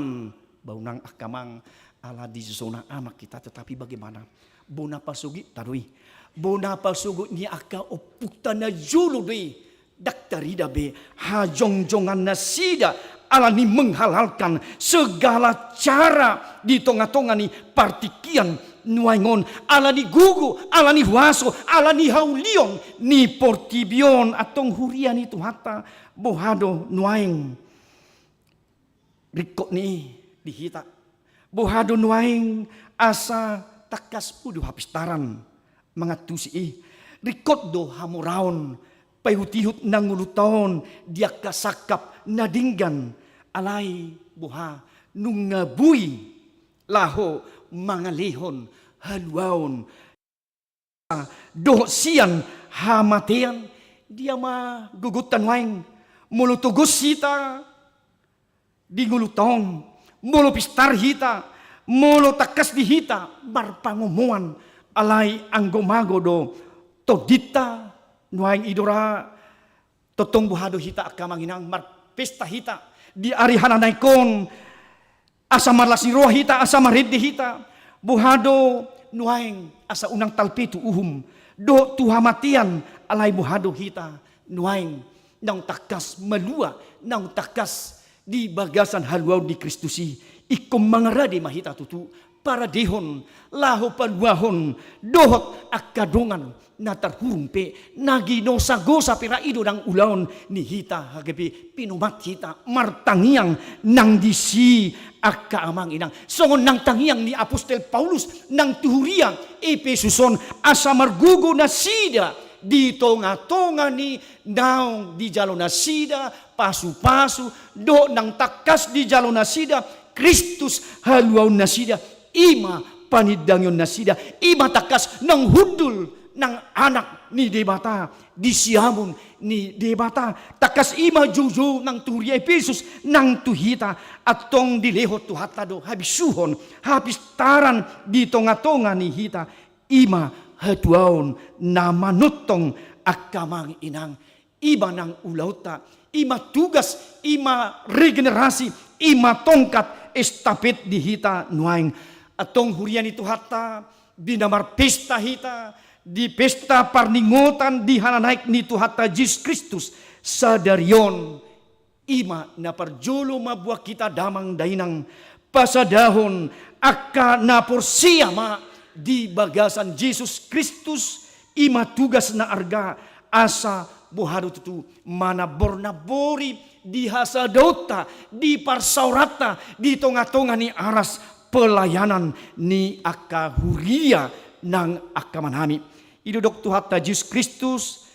Bau nang angka amang, ala di zona anak kita, tetapi bagaimana? Bona pasogit ta do i. Bona pasogit ni angka ompunta na jolo do i. Ndang tarida be hajongjongan nasida ala ni menghalalkan segala cara di tonga-tonga ni partingkian nuaeng on, ala ni gogo, ala ni huaso, ala ni haulion ni portibi on. Antong huria ni Tuhanta, boha do nuaeng ringkot ni i di hita? Boha do nuaeng asa tangkas uli hapistaran mangantusi i? Ringkot do hamoraon paihut-ihut na ngolunta on di angka sangkap na denggan. Alai boha, nunga boi laho mangalehon haluaon dohot sian hamatean. Dia ma gogonta nuaeng? Molo togos hita di ngolunta on, molo pistar hita, molo tangkas di hita marpangomoan, alai anggo mago do tondinta nuaeng, i do ra. Tongtong boha do hita angka amang inang, marpesta hita di ari halak na ingkon, asa marlas ni roha hita, asa marende hita? Boha do nuaeng asa unang talpe tu uhum dohot tu hamatean? Alai boha do hita nuaeng naung tangkas malua, naung tangkas di bagasan haluaon ni Kristus i? Ingkon mangarade ma hita tutu, paradehon, laho paluahon dohot angka dongan na tarhurung pe, na ginosa-gosa pe ra, i do nang ulaon ni hita, gabe pinomat hita martangiang nang disi angka amang inang. Songon nang tangiang ni apostel Paulus nang tu huria Epesus on, asa margogo nasida di tonga-tonga ni naung dijalo nasida pasu-pasu dohot naung tangkas dijalo nasida Kristus haluaon nasida, i ma panindangion nasida, i ma tangkas naung hundul nang anak ni Debata, di siamun ni Debata. Tangkas i ma joujou nang tu huria Epesus, nang tu hita. Antong dilehon Tuhanta do habisuhon, hapistaran di tongatonga ni hita. I ma hatuaon na manongtong angka amang inang. I ma nang ulaonta, i ma tugas, i ma regenerasi, i ma tongkat estafet di hita nuaeng. Antong huria ni Tuhanta, di na marpesta hita, di pesta parningotan di hananaek ni Tuhanta Jesus Kristus sadari on, i ma na parjolo mambuat hita damang dainang pasadahon angka na porsea ma di bagasan Jesus Kristus. I ma tugas na arga, asa boha do tutu manambor-nambori di hasadaonta, di parsaoranta, di tongatonga ni aras pelayanan ni angka huria nang angka amanami. I do didok Tuhanta Jesus Kristus,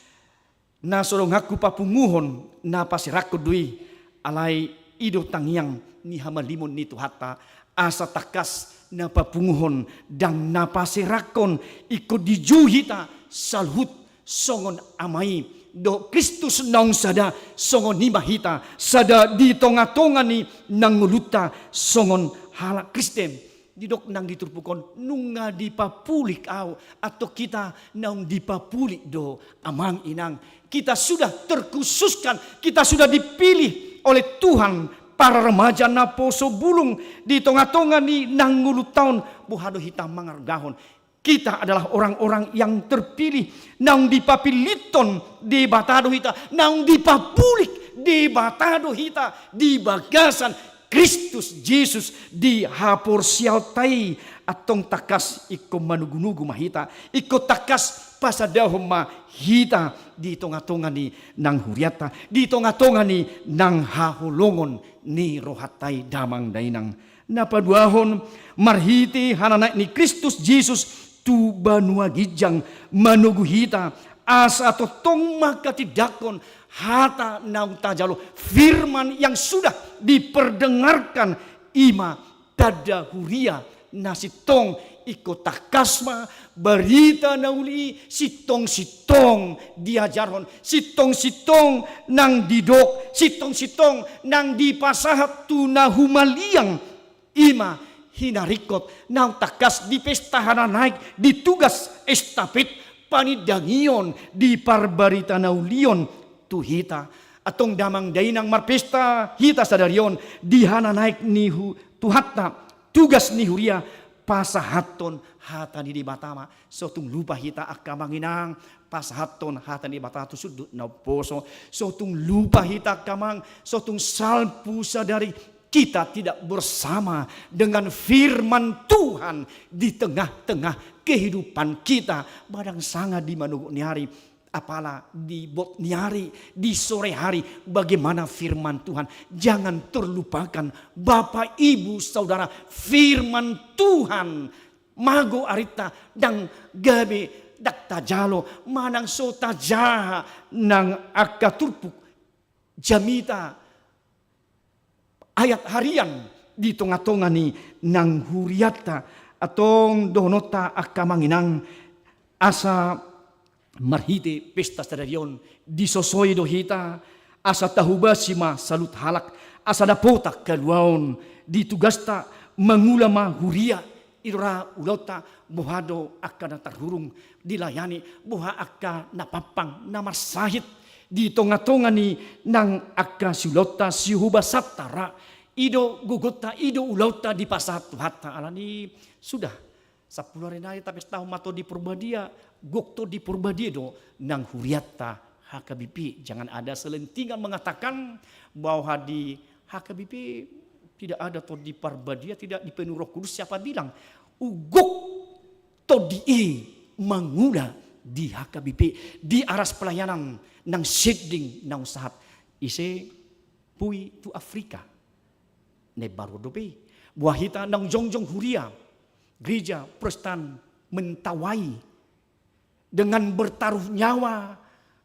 na so donganku papunguhon na paserangkon do i, alai i do tangiang ni hamalimon ni Tuhanta, asa tangkas na papunguhon ndang na paserangkon. Ingkon dijou hita saluhut songon Ama i dohot Kristus naung sada, songon i ma hita sada di tongatonga ni nang ngolunta songon halak Kristen. Didok nang di turpuk on, nunga dipapulik ahu, antong hita naung dipapulik do amang inang. Kita sudah terkhususkan, kita sudah dipilih oleh Tuhan, para remaja naposo bulung di tongatonga ni nang ngolunta on. Boha do hita mangargahon? Kita adalah orang-orang yang terpilih, naung dipapilithon Debata do hita, naung dipapulik Debata do hita di bagasan Kristus Jesus di haporseaonta i. Antong tangkas ingkon manogunogu ma hita, ingkon tangkas pasadahon ma hita di tongatonga ni nang hurianta, di tongatonga ni nang haholongon ni rohanta i damang dainang. Na paduahon, marhite hananaek ni Kristus Jesus tu banua ginjang manogu hita, asa tongtong mangkatindangkon hata naung tajalo, firman yang sudah diperdengarkan, i ma tanda huria na sintong. Ingkon tangkas ma barita na uli i sintong-sintong diajarhon, sintong-sintong nang didok, sintong-sintong nang dipasahat tu na humaliang. I ma hinaringkot naung tangkas di pesta hananaek, di tugas estafet panindangion, di parbarita na ulion tu hita. Antong damang dainang, marpesta hita sadari on di hananaek ni hu-, Tuhanta, tugas ni huria, pasahathon hata ni Debata ma. So tung lupa hita angka amang inang pasahathon hata ni Debata tu sundut na umposo. So tung lupa hita angka amang, so tung salpu sadari kita tidak bersama dengan firman Tuhan di tengah-tengah kehidupan kita, ba ndang sanga di manogot ni ari, apala di bot ni ari, di sore hari, bagaimana firman Tuhan. Jangan terlupakan, Bapak, Ibu, Saudara, firman Tuhan mago arinta, ndang gabe ndang tajalo manang so tajaha nang angka turpuk jamita ayat harian di tongatonga ni nang hurianta. Antong dohononta angka amang inang, asa marhite pesta sadari on disosoi do hita, asa tahobasi ma saluhut halak, asa dapotan haluaon di tugasta, mangula ma huria. I do ra ulaonta, boha do angka na tarhurung dilayani, boha angka na pampang, na marsahit di tongatonga ni nang angka siulaonta, sihobasanta ra. I do gogonta, i do ulaonta dipasahat Tuhanta. Alani i sudah sampulu ari nai tapestahon ma Tondi Porbadia, gok Tondi Porbadia do nang hurianta H K B P. Jangan ada selentingan mengatakan bahwa di H K B P tidak ada Tondi Porbadia, tidak dipenuhi Roh Kudus. Siapa bilang? Ugok tondi i mangula di H K B P, di aras pelayanan nang sending naung sahat. Ise? Pui tu Afrika. Na imbaru dope i. Boha hita naung jongjong huria Gereja Protestan Mentawai dengan bertaruh nyawa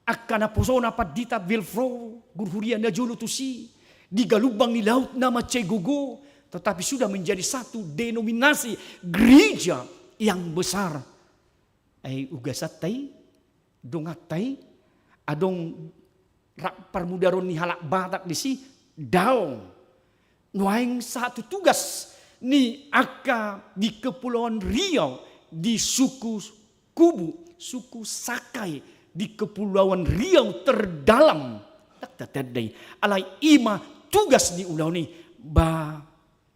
angka naposona Pandita Wilfro, guru huria na jolo tusi, di galumbang ni laut na mansai gogo, tetapi sudah menjadi satu denominasi gereja yang besar. Ai ugasanta i Donganta i adong rap parmudaron ni halak Batak disi, daong. Nuaeng sahat tu tugas ni angka di Kepulauan Riau, di suku Kubu, suku Sakai, di Kepulauan Riau terdalam. Ndang tatanda i. Alai i ma tugas ni ulaon i. Ba,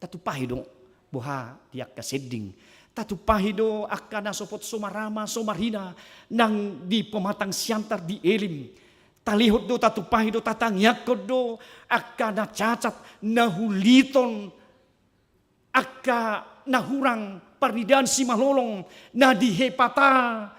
tatumpahi do boha di angka sending. Tatumpahi do angka na so hot so marama, so marhina, nang di Pematang Siantar, di Elim. Talehon do, tatumpahi do, tatangiangkon do angka na cacat, na huliton, angka na hurang parnidaan simalolong, na di Hepata,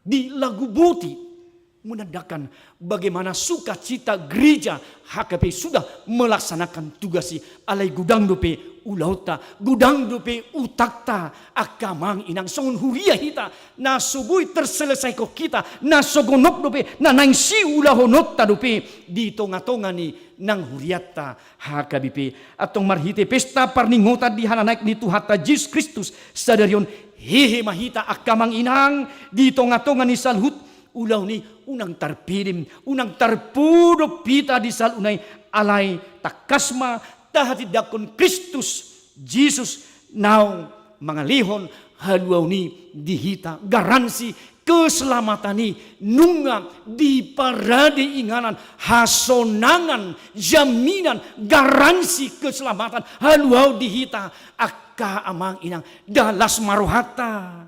di Laguboti, menandakan bagaimana sukacita gereja H K P sudah melaksanakan tugas i. Alai godang dope ulaonta, godang dope utangta, angka amang inang, songon huria hita, na so boi terselesaihon hita, na so gonop dope, na naeng siulahononta dope di tonga-tonga ni nang hurianta H K B P. Antong marhite pesta parningotan di hananaek ni Tuhanta Jesus Kristus sadari on, hehe ma hita angka amang inang di tonga-tonga ni saluhut ulaon i. Unang tarpillim, unang tarpodop hita di saluhutna i, alai tangkas ma tahatindangkon Kristus Jesus naung mangalehon haluaon i di hita, garansi keselamatan i, nunga diparade inganan, hasonangan, jaminan, garansi keselamatan, haluaon di hita, angka amang inang, nda las ma rohanta,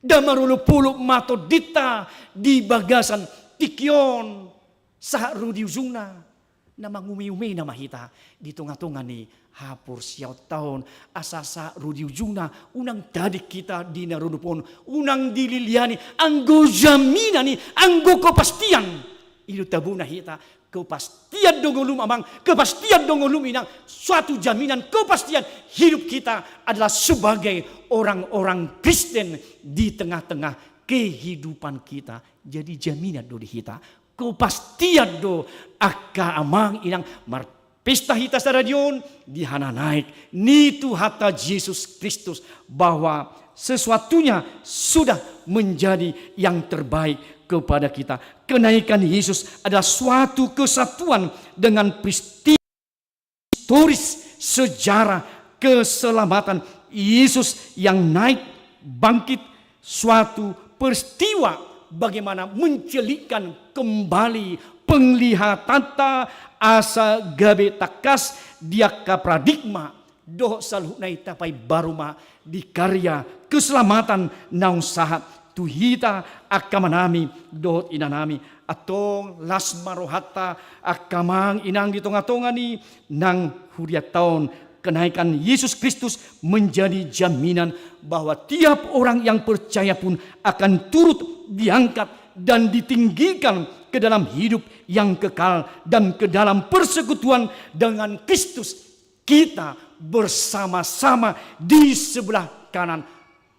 nda marolopolop ma tondinta di bagasan tingki on sahat ro di ujungna. Na mangumeumei nama hita di tonga-tonga ni haporseaonta on, asa sahat ro di ujungna, unang tading hita di na ro dope on, unang dililiani, anggo jaminan i, anggo kepastian i do tabona hita. Kepastian do ngolum amang, kepastian do ngolum inang, suatu jaminan, kepastian hidup kita adalah sebagai orang-orang Kristen di tengah-tengah kehidupan kita. Jadi jaminan do di hita. Kepastian do angka amang inang, marpesta hita sadari on di hananaek ni Tuhanta Jesus Kristus, bahwa sesuatunya sudah menjadi yang terbaik kepada kita. Kenaikan Yesus adalah suatu kesatuan dengan peristiwa historis sejarah keselamatan. Yesus yang naik bangkit, suatu peristiwa bagaimana mencelingkan kembali penglihatanta asa gabe tangkas di angka paradigma dohot saluhutna i, tapaimbaru ma di karya keselamatan naung sahat tu hita angka amanami dohot inanami. Antong las ma rohanta angka amang inang di tonga-tonga ni nang hurianta on. Kenaikan Yesus Kristus menjadi jaminan bahwa tiap orang yang percaya pun akan turut diangkat dan ditinggikan ke dalam hidup yang kekal dan ke dalam persekutuan dengan Kristus. Kita bersama-sama di sebelah kanan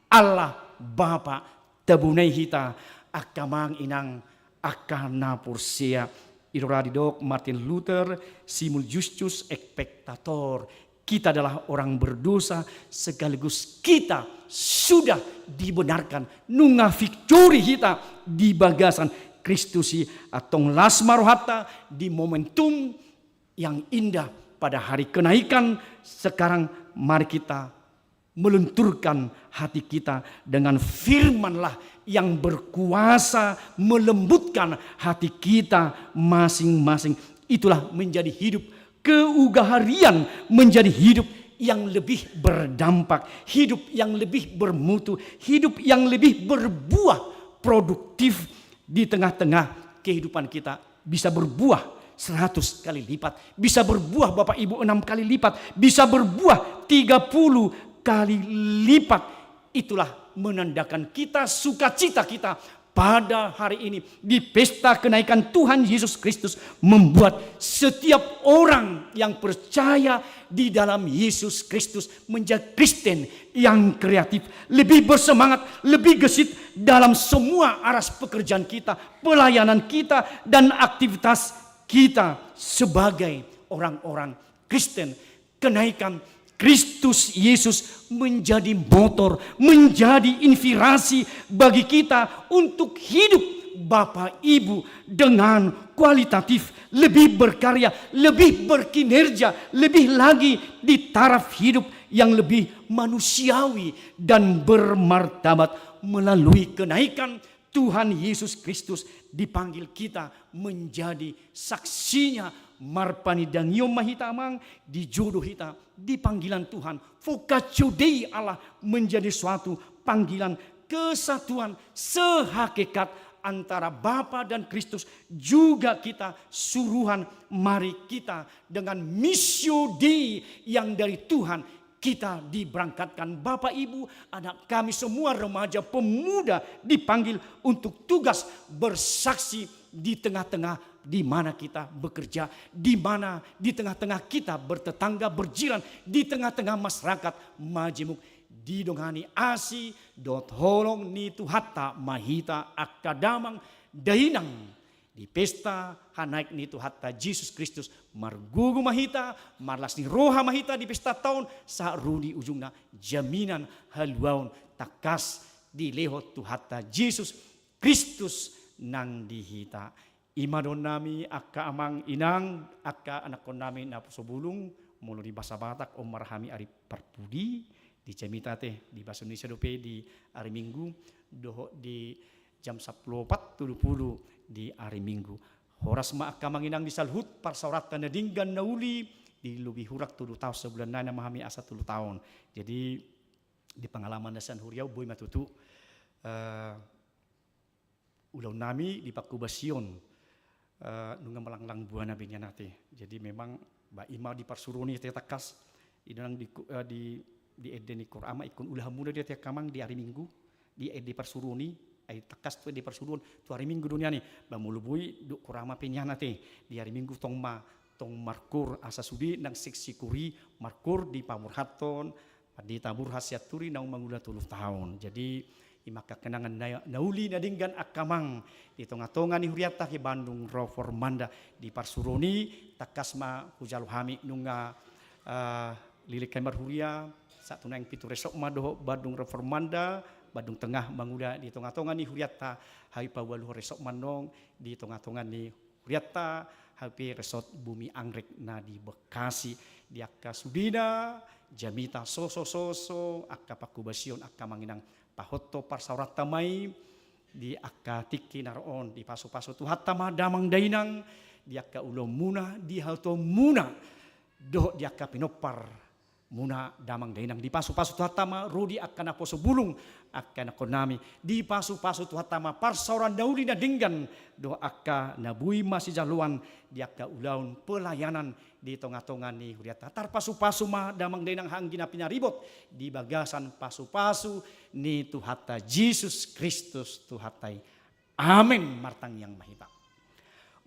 Allah Bapa. Tabona i hita angka amang inang, angka na porsea. I do ra didok Martin Luther, simul justus et peccator. Kita adalah orang berdosa sekaligus kita sudah dibenarkan. Nunga victory hita di bagasan Kristus i. Antong las ma rohanta di momentum yang indah pada hari kenaikan. Sekarang mari kita melenturkan hati kita dengan firman-Lah yang berkuasa melembutkan hati kita masing-masing. Itulah menjadi hidup keugaharian, menjadi hidup yang lebih berdampak, hidup yang lebih bermutu, hidup yang lebih berbuah, produktif di tengah-tengah kehidupan kita. Bisa berbuah seratus kali lipat, bisa berbuah Bapak Ibu enam kali lipat, bisa berbuah tiga puluh kali lipat. Itulah menandakan kita, sukacita kita pada hari ini di pesta kenaikan Tuhan Yesus Kristus, membuat setiap orang yang percaya di dalam Yesus Kristus menjadi Kristen yang kreatif, lebih bersemangat, lebih gesit dalam semua aras pekerjaan kita, pelayanan kita, dan aktivitas kita sebagai orang-orang Kristen. Kenaikan Kristus Yesus menjadi motor, menjadi inspirasi bagi kita untuk hidup Bapak Ibu dengan kualitatif, lebih berkarya, lebih berkinerja, lebih lagi di taraf hidup yang lebih manusiawi dan bermartabat. Melalui kenaikan Tuhan Yesus Kristus dipanggil kita menjadi saksinya. Marpanidangihon ma hita amang, dijodo hita di panggilan Tuhan. Vocatio Dei, Allah, menjadi suatu panggilan kesatuan sehakikat antara Bapa dan Kristus, juga kita suruhan. Mari kita dengan missio Dei yang dari Tuhan, kita diberangkatkan. Bapak, Ibu, anak kami semua, remaja, pemuda dipanggil untuk tugas bersaksi di tengah-tengah di mana kita bekerja, di mana, di tengah-tengah kita bertetangga, berjiran, di tengah-tengah masyarakat majemuk. Didongani asi dohot holong ni Tuhanta ma hita angka damang dainang di pesta hanaek ni Tuhanta Jesus Kristus. Margogo ma hita, marlas ni roha ma hita di pesta taon, sahat ro di ujungna jaminan haluaon tangkas dilehon Tuhanta Jesus Kristus nang di hita. I ma dohononnami angka amang inang, angka anakkonnami naposo bulung, molo di bahasa Batak on ma ra hami ari Parpudi, di jamita ate, di bahasa Indonesia dope di ari Minggu, dohot di jam sampulu opat tolu pulu di ari Minggu. Horas ma angka amang inang di saluhut parsaoranta na denggan na uli, di lobi hurang tolu taon, sabulan nai nama hami asa tolu taon. Jadi di pengalaman na sian huria on boi ma tutu, eh, ulaonnami di pangkobasion, eh, nunga melanglang buana be nian ate. Jadi memang ba i ma di parsuruon i ate tangkas, i do nang di, eh, di, di ende ni Qur'an ma ingkon ulaonmuna do i ate angka amang di ari Minggu, di ende parsuruon i, ai tangkas tu ende parsuruon, tu ari Minggu do nian i, ba molo boi dok Qur'an ma pe nian ate, di ari Minggu tong ma, tong markoor asa sude nang seksi koor i markoor dipaborhathon, Pandita Burhan Sianturi naung mangula tolu taon. Jadi i ma angka kenangan na, na uli na denggan angka amang di tonga-tonga ni hurianta di Bandung Reformanda di parsuruon i. Tangkas ma hujalo hami nunga, eh, leleng hami marhuria, sahat tu naeng pitu resort ma dohot Bandung Reformanda, Bandung Tengah mangula di tonga-tonga ni hurianta, hami paualuhon resort ma annon di tonga-tonga ni hurianta, hami pe resort Bumi Anggrek na di Bekasi, di angka sudena jamita soso-soso angka pangkobasion angka amang inang, pahothon parsaoranta ma i di angka tingki na ro on, dipasu-pasu Tuhanta ma damang dainang di angka ulaonmuna, di hatuaonmuna dohot di angka pinompar muna damang dainang, dipasu-pasu Tuhanta ma ro di angka naposo bulung, angka anakkonnami, dipasu-pasu Tuhanta ma parsaoran na uli na denggan dohot angka na boi masijaloan di angka ulaon pelayanan di tonga-tonga ni hurianta. Tarpasu-pasu ma damang dainang anggi na pinaribot di bagasan pasu-pasu ni Tuhanta Jesus Kristus Tuhanta i. Amen. Martangiang ma hita.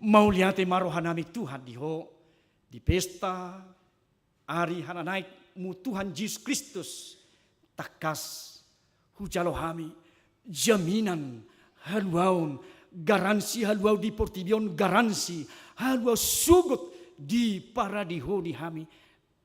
Mauliate ma rohanami Tuhan di Ho di pesta ari hananaekmu Tuhan Jesus Kristus, tangkas hujalo hami jaminan haluaon, garansi haluaon di portibi on, garansi haluaon sogot di paradiho di hami.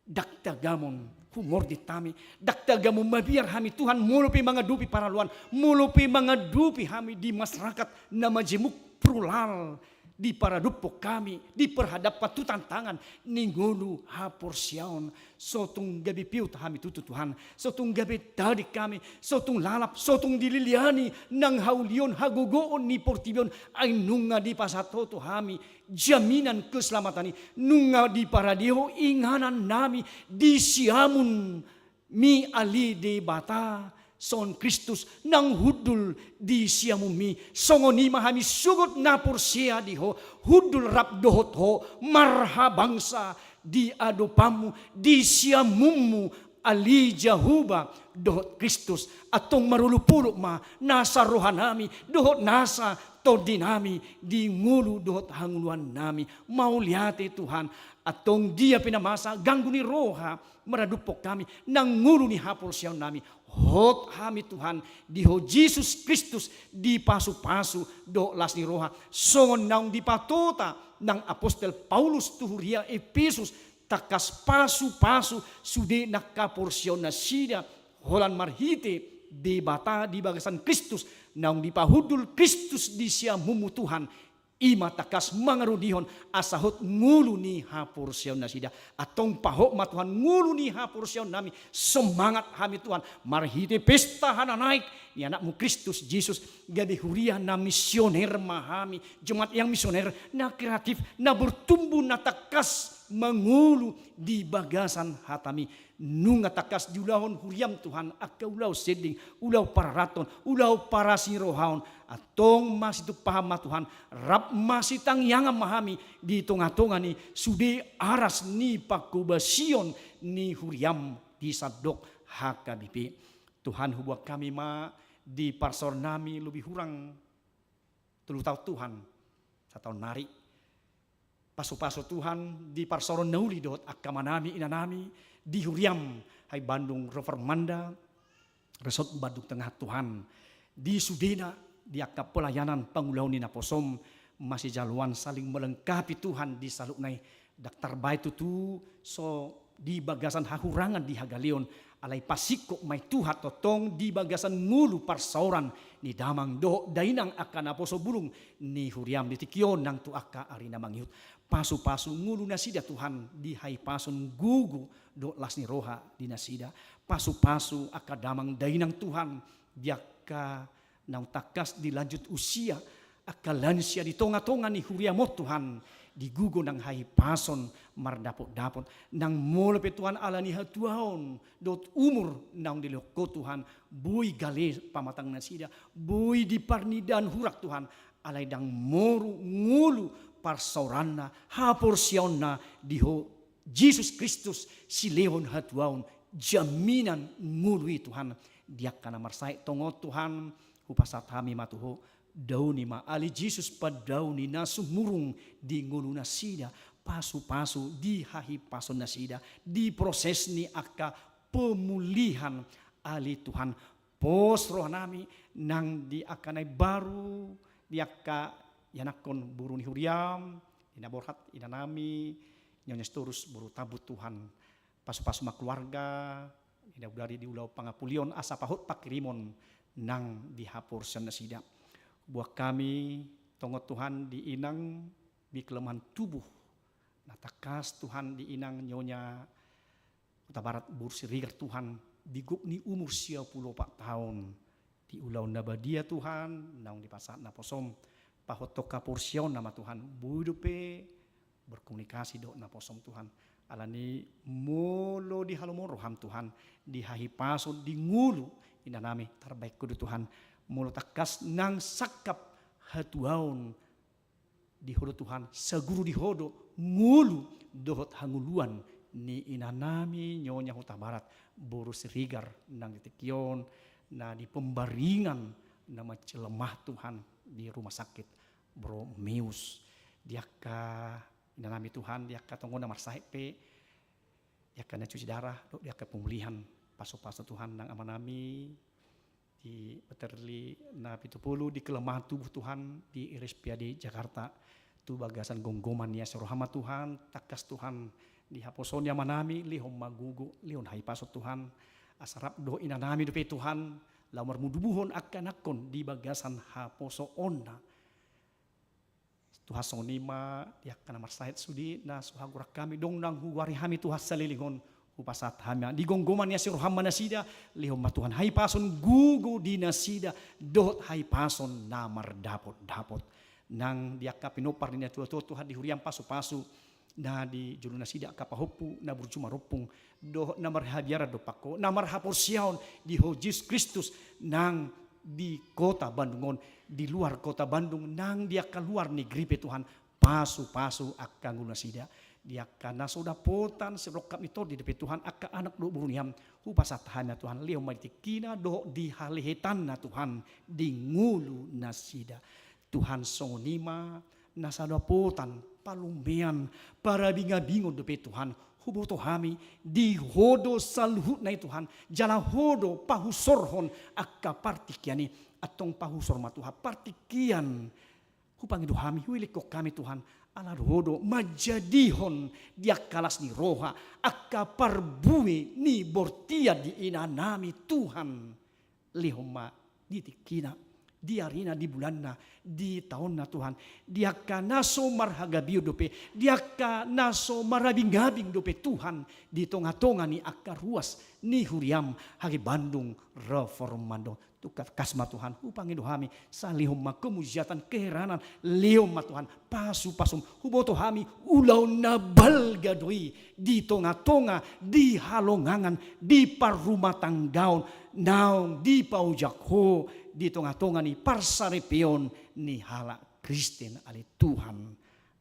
Ndang tagamon humordit hami, ndang tagamon mabiar hami Tuhan, molo pe mangadopi paraloan, molo pe mangadopi hami di masyarakat na majemuk, plural, diparadophon hami, diparhadapkan tu tantangan ni ngolu haporseaon. So tung gabe piut hami tutu Tuhan, so tung gabe tading hami, so tung lalap, so tung dililiani nang haulion hagogoon ni portibi on, ai nunga dipasahat Ho tu hami jaminan keselamatan i, nunga diparade Ho inganannami di siamun mi, ale Debata, songon Kristus naung hundul di siamunmi. Songon i ma hami sogot na porsea di Ho, hundul rap dohot Ho marhabangsa di adopanmu, di siamunmu, ale Jahowa dohot Kristus. Antong marolopolop ma nasa rohanami dohot nasa tondinami di ngolu dohot hangoluannami. Mauliate Tuhan. Antong dia pe na masa ganggu ni roha maradophon hami nang ngolu ni haporseaonnami, hot hami Tuhan di Ho Jesus Kristus, dipasupasu dohot las ni roha, songon naung dipatupa nang apostel Paulus tu huria Epesus, tangkas pasupasu sude nang haporseaonnasida, holan marhite Debata di bagasan Kristus naung dipahundul Kristus di siamunmu Tuhan, i ma tangkas mangaradoti asa hot ngolu ni haporseaon nasida. Antong pahot ma Tuhan ngolu ni haporseaon nami, semangat hami Tuhan, marhite pesta hananaek ni anakmu Kristus Jesus, gabe huria na misioner ma hami, jemaat yang misioner, na kreatif, na bertumbuh, na tangkas mangolu di bagasan hatami. Nunga tangkas diulahon huriam Tuhan, angka ulaon sending, ulaon pararaton, ulaon parasirohaon, antong masitumpahan ma Tuhan, rap masitangiangan ma hami di tonga-tonga ni sude aras ni pangkobasion ni huriam di sandok H K B P. Tuhan, huboan hami ma di parsaoran nami lobi hurang tolu taon Tuhan, sataon nari. Pasu-pasu Tuhan di parsaoran na uli dohot angka amanami inanami di huriam, Haibandung Reformanda, Resort Bandung Tengah Tuhan. Di sudena, di angka pelayanan pangulaon ni naposom, masijaloan saling melengkapi Tuhan di saluhutna i. Ndang tarbaen tutu so di bagasan hahurangan di hagaleon, alai pasingkop ma i Tuhan tongtong di bagasan ngolu parsaoran ni damang dohot dainang angka naposo burung ni huriam di tingki on nang tu angka ari na mangihut. Pasu-pasu ngolu nasida Tuhan di hahipason gogo dohot las ni roha di nasida. Pasu-pasu angka damang dainang Tuhan di angka naung tangkas di lanjut usia, angka lansia di tonga-tonga ni huriam on Tuhan, di gogo nang hahipason mardapot-dapot, nang molo pe Tuhan ala ni hatuaon dohot umur naung dilehon Ho Tuhan, boi gale pamatang nasida, boi di parnidaan hurang Tuhan, alai ndang moru ngolu parsaoranna, haporseaonna di Ho Jesus Kristus, silehon hatuaon, jaminan ngolu i Tuhan. Di angka na marsahit tong on Tuhan, hupasahat hami ma tu Ho, daoni ma ale Jesus padaoni na sumurung di ngolu nasida, pasu-pasu di hahipason nasida, di proses ni angka pemulihan ale Tuhan. Pos roha nami nang di angka na imbaru, di angka ianakhon boru ni huriam, ina Borhat, ina nami, Nyonya Sitorus, boru Tambun Tuhan. Pasu-pasu ma keluarga, ina Udari di ulaon pangapulion asa pahot pangkirimon nang di haporseaon nasida. Boan hami tong on Tuhan di inang di kelemahan tubuh. Na tangkas Tuhan di inang Nyonya Hutabarat boru Siregar Tuhan, di gok ni umur sia pulu opat taon. Di ulaon na badia Tuhan, naung dipasahat naposom, pahothon haporseaonna ma Tuhan, boi dope berkomunikasi dohot naposom Tuhan. Alani molo di halomoan roham Tuhan, di hahipason di ngolu ina nami tarbaen Ho do Tuhan. Molo tangkas nang sangkap hatuaon di Ho do Tuhan, saguru di Ho do ngolu dohot hangoluan ni ina nami Nyonya Hutabarat boru Siregar nang di tingki on, na di pembaringan na masih lemah Tuhan di rumah sakit Bro Meus. Di angka ina nami Tuhan, di angka tong on na marsahit pe, di angka na cuci darah, dohot di angka pemulihan, pasu-pasu Tuhan nang ama nami, di baterli na pitu pulu di kelemahan tubuh Tuhan di R S P A D Jakarta. Tu bagasan gomgoman ni asi roham ma Tuhan, tangkas Tuhan di haposo ni ama nami, lehon ma gogo, lehon hahipason Tuhan, asa rap dohot ina nami dope Tuhan, laho marmudubuhon angka anakhon di bagasan haposoonna. Tuhan songon i ma di angka na marsahit sude na so hagoran hami, dung naung hugoari hami Tuhan saleleng on, hupasahat hami ma di gomgoman ni asi roham ma nasida, lehon ma Tuhan hahipason gogo di nasida, dohot hahipason na mardapot-dapot. Nang di angka pinompar ni natua-tua Tuhan di huriam pasu-pasu, na di jolo nasida angka pahompu, na burju marompung, dohot na marhabiaran dompak Ho, na marhaporseaon di Ho Jesus Kristus, nang di kota Bandung on, di luar kota Bandung, nang di angka luar negeri pe Tuhan, pasu-pasu angka ngolu nasida, di angka na so dapotan sirongkap ni tondi dope Tuhan, angka anak dohot boru nian, hupasahat hami ma Tuhan, lehon ma di tingkina, dohot di halehetanna Tuhan, di ngolu nasida. Tuhan songon i ma, na so dapotan, palumean, parabing-abingon dope Tuhan, huboto hami, di Ho do saluhutna i Tuhan, jala Ho do pahusorhon angka partingkian i, antong pahusor ma Tuhan partingkian, hupangido hami, huelekhon hami Tuhan, ala Ho do manjadihon di angka las ni roha, angka parbue ni bortian di ina nami Tuhan. Lehon ma di tingkina, di arina, di bulanna, di taonna Tuhan, di angka na so marhagabeon dope, di angka na so marabingabing dope Tuhan, di tongatonga ni angka ruas ni huriaM hage Bandung Reformanda on. Tangkas ma Tuhan, hupangido hami, sai lehon ma kemuliaan, keheranan, lehon ma Tuhan pasupasuM. Huboto hami ulaon na balga do i di tongatonga, di halongangan, di parrumatanggaon, naung dipaojak Ho di tongatonga ni parsaripeon ni halak Kristen, ale Tuhan.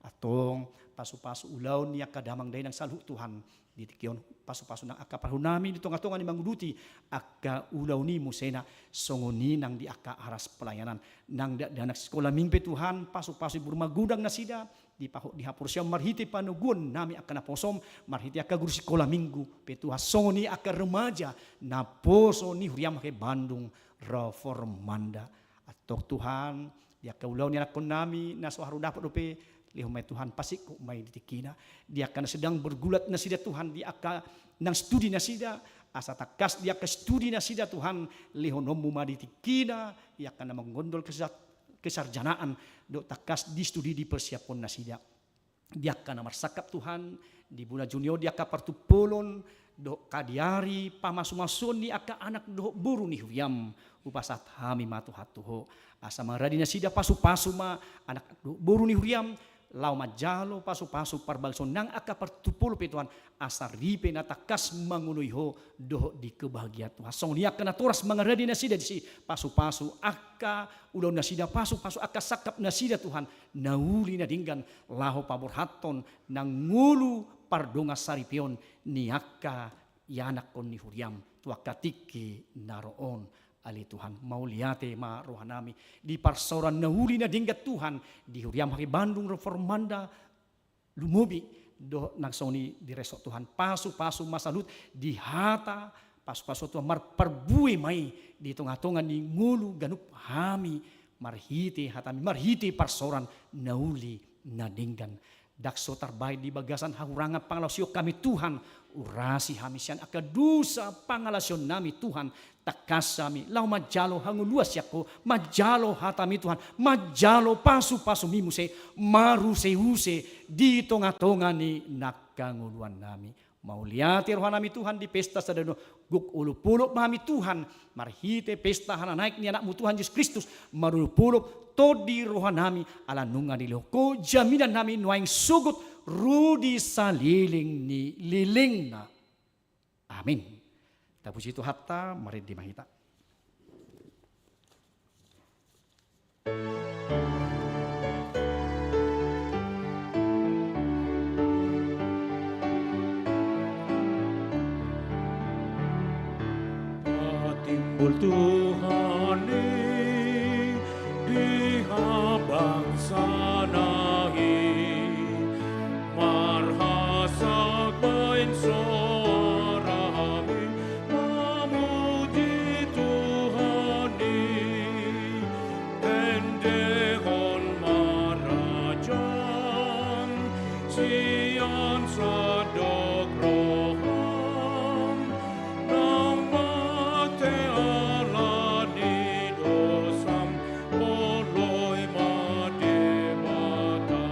Antong pasupasu ulaon ni angka damang dainang saluhut Tuhan. Di tingki on pasupasu nang angka parhunami di tongatonga ni manguduti angka ulaon i muse na songon i nang di angka aras pelayanan. Nang dakdanak sikola minggu pe Tuhan, pasupasu i boru magodang nasida, dipahot di haporseaon marhite panoguon nami angka naposoM, marhite angka guru sikola minggu pe Tuhan, songon i angka remaja naposo ni huriaM hage Bandung Reformanda. Antong Tuhan, di angka ulaon ni anakkonnami na so haru dapot dope, lehon ma i Tuhan, pasingkop ma i di tingkina. Di angka na sedang bergulat nasida Tuhan, di angka nang studi nasida, asa tangkas di angka studi nasida Tuhan, lehononMu ma di tingkina, di angka na manggondol kesar-, kesarjanaan, dohot tangkas di studi dipersiaphon nasida. Di angka na marsangkap Tuhan, di bona Juni on di angka partumpolon, dohot kadiari pamasumasuon ni angka anak dohot boru ni huriaM, hupasahat hami ma Tuhan tu Ho. Asa mangaradi nasida pasupasu ma anak dohot boru ni huriaM, laho manjalo pasupasu parbagason nang angka partumpolon pe Tuhan, asa ripe na tangkas mangoloi Ho dohot di kebahagiaan Tuhan. Songon i angka natoras mangaradi nasida disi, pasupasu angka ulaon nasida, pasupasu angka sangkap nasida Tuhan, na uli na denggan, laho paborhathon nang ngolu pardongansaripeon ni angka ianakhon ni huriaM tu angka tingki na ro on. Ale Tuhan, mauliate ma rohanami di parsaoran na uli na denggan Tuhan, di huriaM hage Bandung Reformanda, lumobi dohot nang songon i di resort Tuhan, pasupasu ma saluhut di hata, pasupasu Tuhan, mar-, parbue ma i di tongatonga ni ngolu ganup hami, marhite hataMi, marhite parsaoran na uli na denggan. Ndang so tarbahen di bagasan hahurangan pangalaosion hami Tuhan, urasi hami sian angka dosa pangalaosionnami Tuhan, tangkas hami laho manjalo hangoluan sian Ho, manjalo hataMi Tuhan, manjalo pasupasuMi muse, maruseuse di tongatonga ni nangka ngoluannami. Mauliate rohanami Tuhan di pesta sadari on, gok olopolop ma hami Tuhan, marhite pesta hananaek ni AnakMu Tuhan Jesus Kristus, marolopolop tondi rohanami, ala nunga dilehon Ho jaminannami nuaeng sogot ro di saleleng ni lelengna. Amin. Tapuji Tuhanta, marende ma hita. Patimbul Tuhan i di habangsana i, marhasak baen soarami mamuji Tuhan i. Endehon ma rajam sian sandok roham, naung mate ala ni dosam, oloi ma Debata.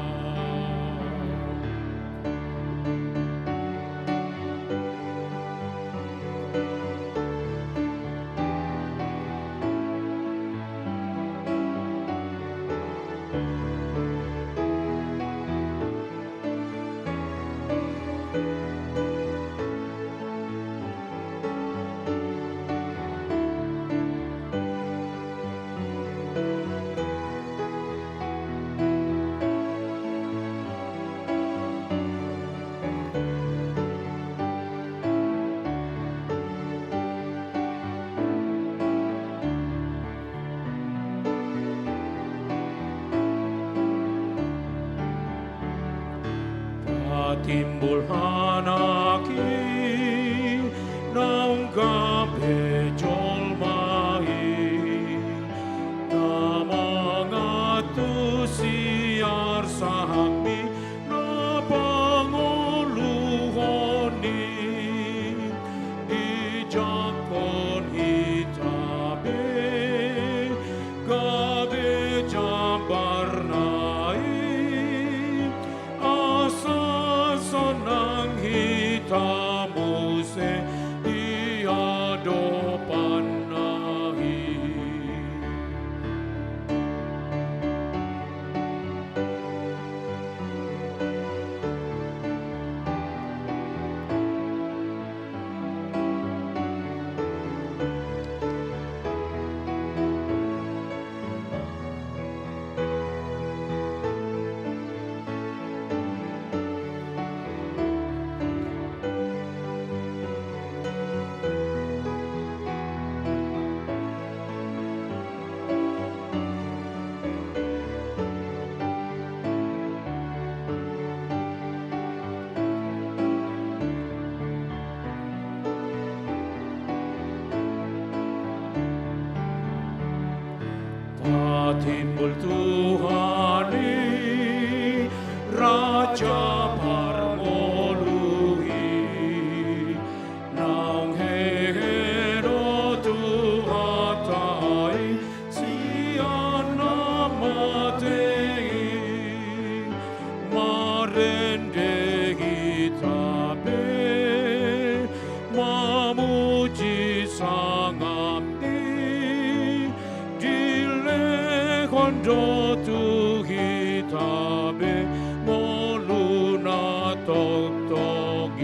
Patimbul anak i naung gabe jolma i, na mangantusi arsakmi na pangoluhon i, dijangkon hita be, Timbul Tuhan i, Raja parngolu i, naung hehe do Tuhanta i sian na mate i. Marende hita be mamuji sangap ni, dilehon do tu hita be ngolu na tongtong i.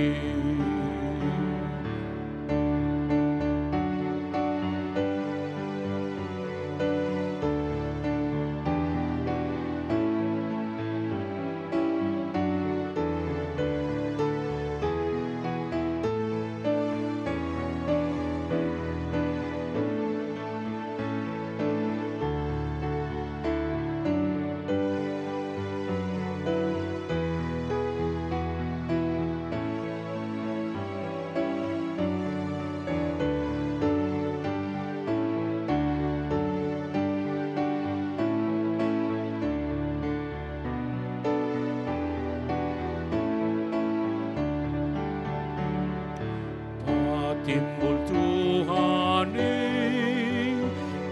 Patimbul Tuhan i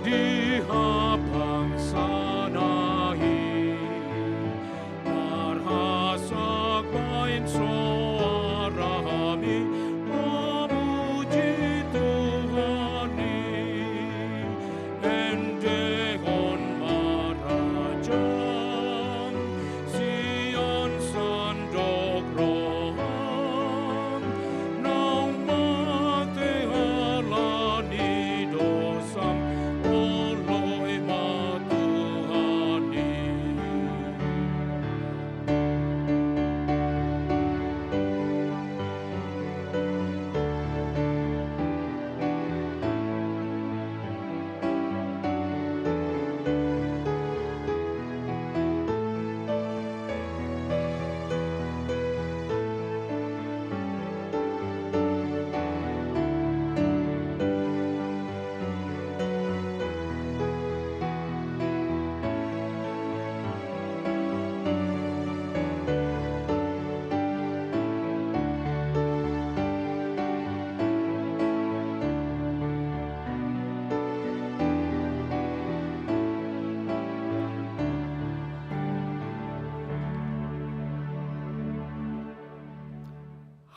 di habangsana i, marhasak baen soara hami mamuji Tuhan i. Endehon ma rajam sian sandok roham, naung mate ala ni dosam, oloi ma Tuhan i.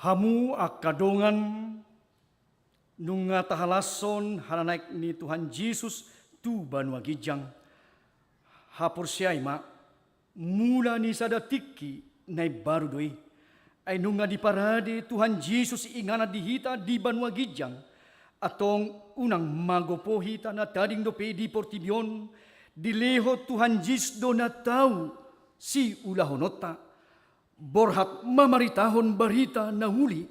Hamu angka dongan, nunga tahalashon hananaek ni Tuhan Jesus tu banua ginjang. Haporseai ma, mula ni sada tingki na imbaru do i. Ai nunga diparade Tuhan Jesus inganan di hita di banua ginjang, antong unang magopo hita na tading dope di portibi on, dilehon Tuhan Jesus do na tau siulahononta. Borhat mamaritahon barita na uli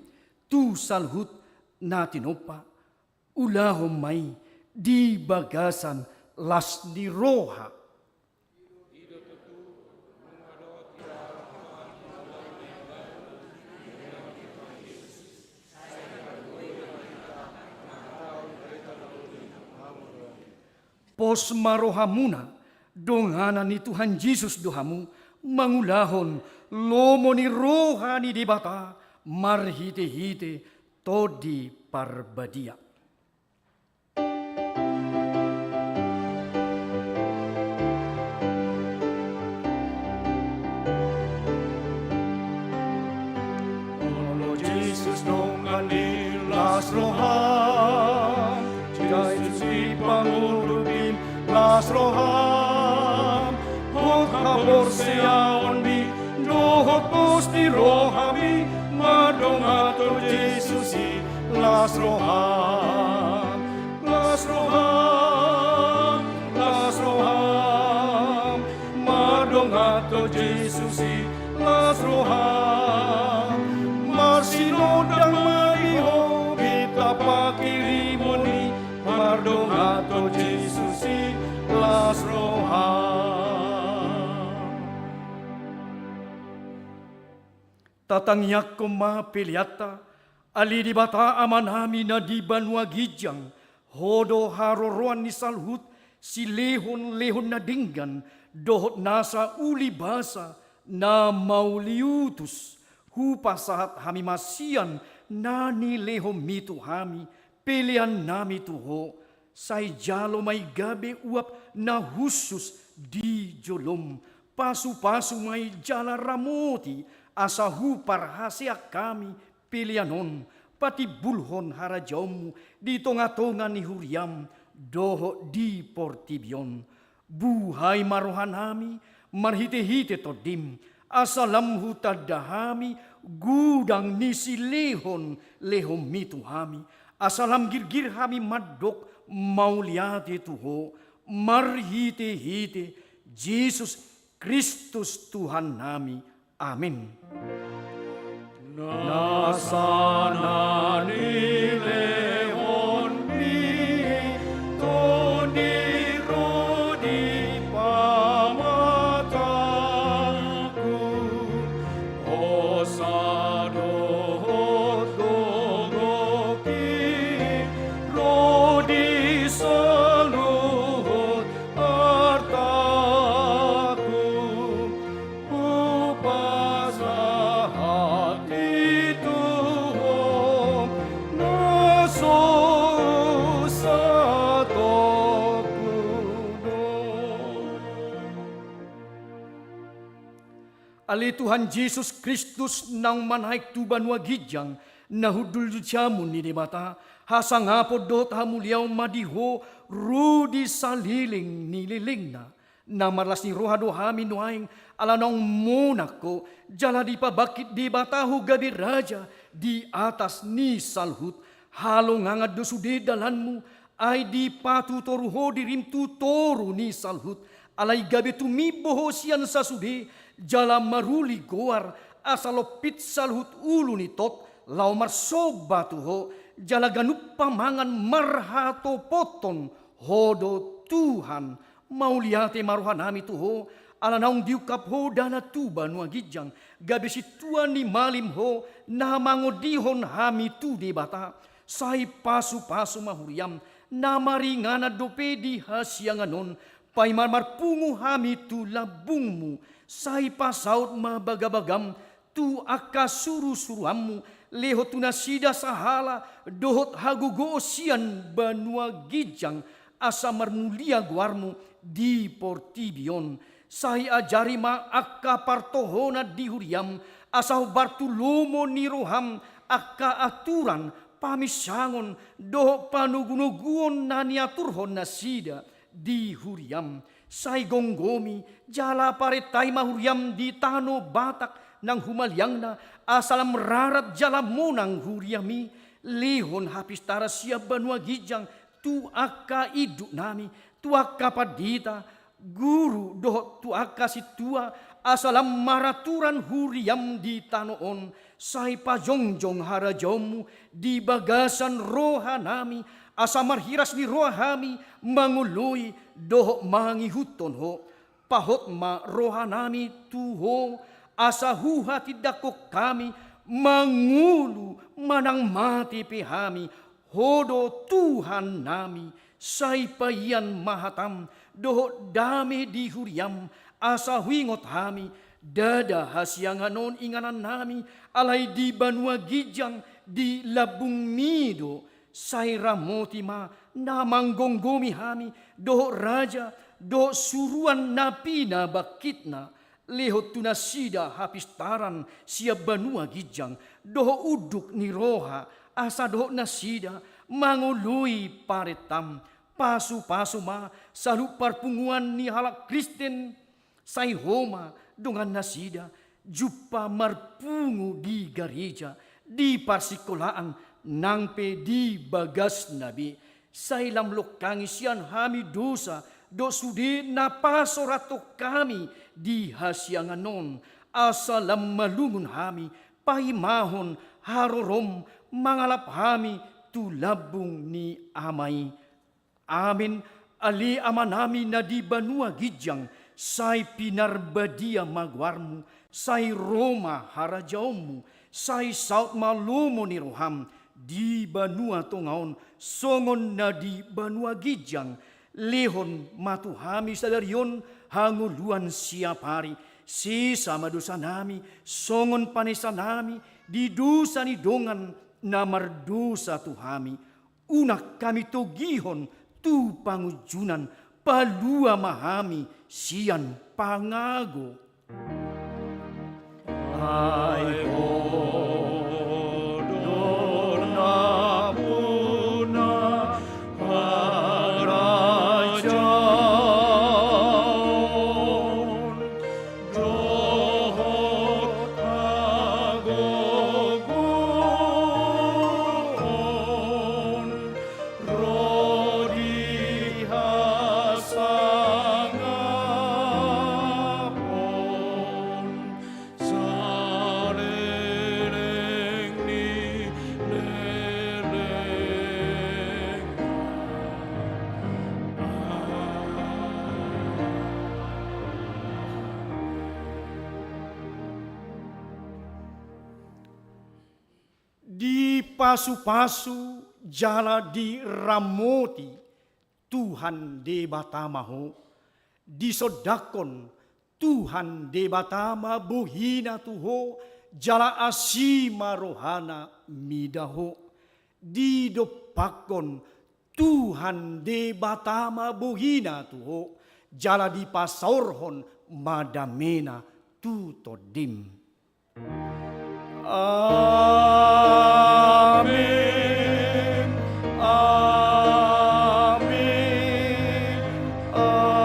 tu saluhut na tinompa. Ulahon ma i di bagasan las ni roha. Pos ma rohamuna, donganan ni Tuhan Jesus do hamu, mangulahon lomo ni roha ni Debata marhitehite Tondi Parbadia. Olo Jesus, dongan ni las roham, Jesus di pangurupmi las roham, hot haporseaonmi dohot pos ni rohami, mardongan tu Jesus i las roham, las roham, las roham, mardongan tu Jesus i las roham. Marsinondang ma di ho, bintang panghirimon i, mardongan tu Jesus i las roham. Tatangiangkon ma peleanta. Ale Debata Amanami na di banua ginjang, Ho do haroroan ni saluhut Silehon-lehon na denggan dohot nasa ulibasa na mauliutus, hupasahat hami ma sian na nilehonmi tu hami peleannami tu Ho. Sai jalo ma i gabe uap na hushus di jolom. Pasupasu ma i jala ramoti, asa huparhaseang hami pelean on patimbulhon harajaonmu di tonga-tonga ni huriam dohot di portibi on. Buhai ma rohanami marhite-hite Tondim, asa lam hutanda hami godang ni silehon-lehonmi tu hami, asa lam girgir hami mandok mauliate tu Ho, marhite-hite Jesus Kristus Tuhannami. Amen. Nasa na nilehonmi Tondi ro di pamatangku, hosa dohot gogoki ro di saluhut artaku. Hupasahat i tu Ho na so satongkin on. Ale Tuhan Jesus Kristus, naung manaek tu banua ginjang na hundul di jamu ni Debata, hasangapon dohot hamuliaon ma di Ho ro di saleleng ni lelengna. Na marlas ni roha do hami nuaeng ala naung monang Ho, jala dipabangkit Debata Ho gabe Raja di atas ni saluhut. Halongangan do sude dalanmu, ai dipatutoru Ho dirim tu toru ni saluhut. Alai gabe tumimbo Ho sian sasude, jala maruli goar, asa lompit saluhut ulu ni tot laho marsomba tu Ho, jala ganup pamangan marhatopothon Ho do Tuhan. Mauliate ma rohanami tu Ho, ala naung diungkap Ho ndada tu banua ginjang, gabe sintua ni malim Ho na mangondihon hami tu Debata. Sai pasupasu ma huriam na maringanan dope di hasiangan on, paima marpungu hami tu lambungmu. Sai pasaut ma bagabagam tu angka surusuruanmu, lehon tu nasida sahala dohot hagogoon sian banua ginjang, asa marmulia goarmu di portibi on. Sai ajari ma angka partohonan di huriam, asa hombar tu lomo ni roham angka aturan, paminsangon dohot panogunoguon na niaturhon nasida di huriam. Sai gomgomi jala parentai ma huriam di tano Batak nang humaliangna, asa lam rarat jala monang huriami. Lehon hapistaran sian banua ginjang tu angka induknami, tu angka pandita, guru dohot tu angka sintua, asa lam maraturan huriam di tano on. Sai pajongjong harajaonmu di bagasan rohanami, asa marhiras ni roha hami mangoloi dohot mangihuthon Ho. Pahot ma rohanami tu Ho, asa huhatindangkon hami mangolu manang mate pe hami, Ho do Tuhannami. Sai paian ma hatam dohot dame di huriam, asa huingot hami, ndada hasiangan on inganannami, alai di banua ginjang di lambungmi do. Sai ramoti ma na manggomgomi hami, dohot raja dohot suruan na pinabangkitna. Lehon tu nasida hapistaran sian banua ginjang dohot unduk ni roha, asa dohot nasida mangoloi parentam. Pasupasu ma saluhut parpunguan ni halak Kristen. Sai Ho ma dongan nasida jumpa marpungu di gareja, di parsikolaan, nang pe di bagasna be. Sai lam longkangi sian hami dosa dohot sude na pasorathon hami di hasiangan on, asa lam malungun hami paimahon harorom mangalap hami tu lambung ni Ama i. Amen. Ale Amanami na di banua ginjang, sai pinarbadia ma goarmu, sai ro ma harajaonmu, sai saut ma lomo ni roham di banua tonga on songon na di banua ginjang. Lehon ma tu hami sadari on hangoluan siapari, sesa ma dosanami, songon panesanami di dosa ni dongan na mardosa tu hami. Unang hami togihon tu pangunjunan, palua ma hami sian pangago. Ai Ho do nampuna harajaon dohot hagogoon ro di hasangapon saleleng ni lelengna. Amen. Dipasupasu jala diramoti Tuhan Debata ma ho, disondangkon Tuhan Debata ma bohina tu ho, jala asi ma rohana mida ho, didompakkon Tuhan Debata ma bohina tu ho, jala dipasaorhon ma damena tu tondim. Amen. Amen. Amen.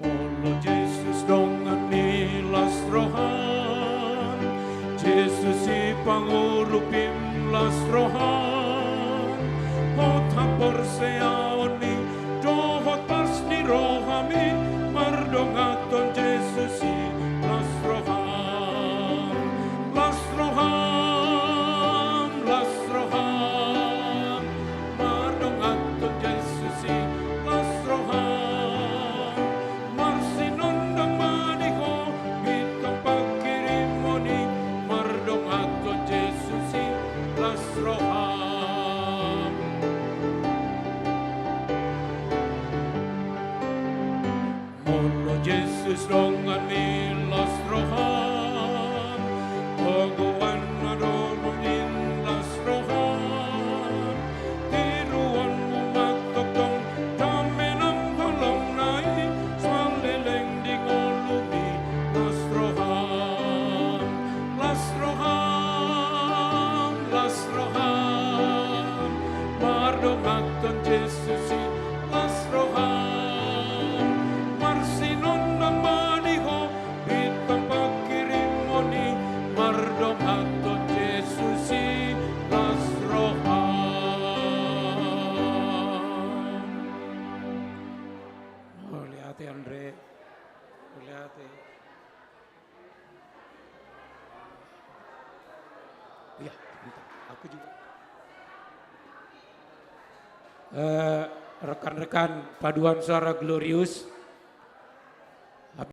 Molo Jesus dongan ni las roham, Jesus i pangurupim las roham, hot haporseaon i dohot pas ni roham i mardongankon Jesus i las roham. Las roham, las roham, mardongankon Jesus i las roham. Marsinondang ma di ho bintang pangkirimon i mardongankon Jesus i las roham. Molo Jesus dongan ni las roham, toguan na dohot i las roham, tiruonmu ma tongtong dame nang holongna i saleleng di ngolumi las roham. Las roham, las roham, mardongankon Jesus i las roham. Marsinondang ma di ho bintang pangkirimon i mardongankon Jesus i las roham. Mauliate, Andre. Mauliate. Iya, sebentar. Aku juga. Eh, rekan-rekan paduan suara Glorius,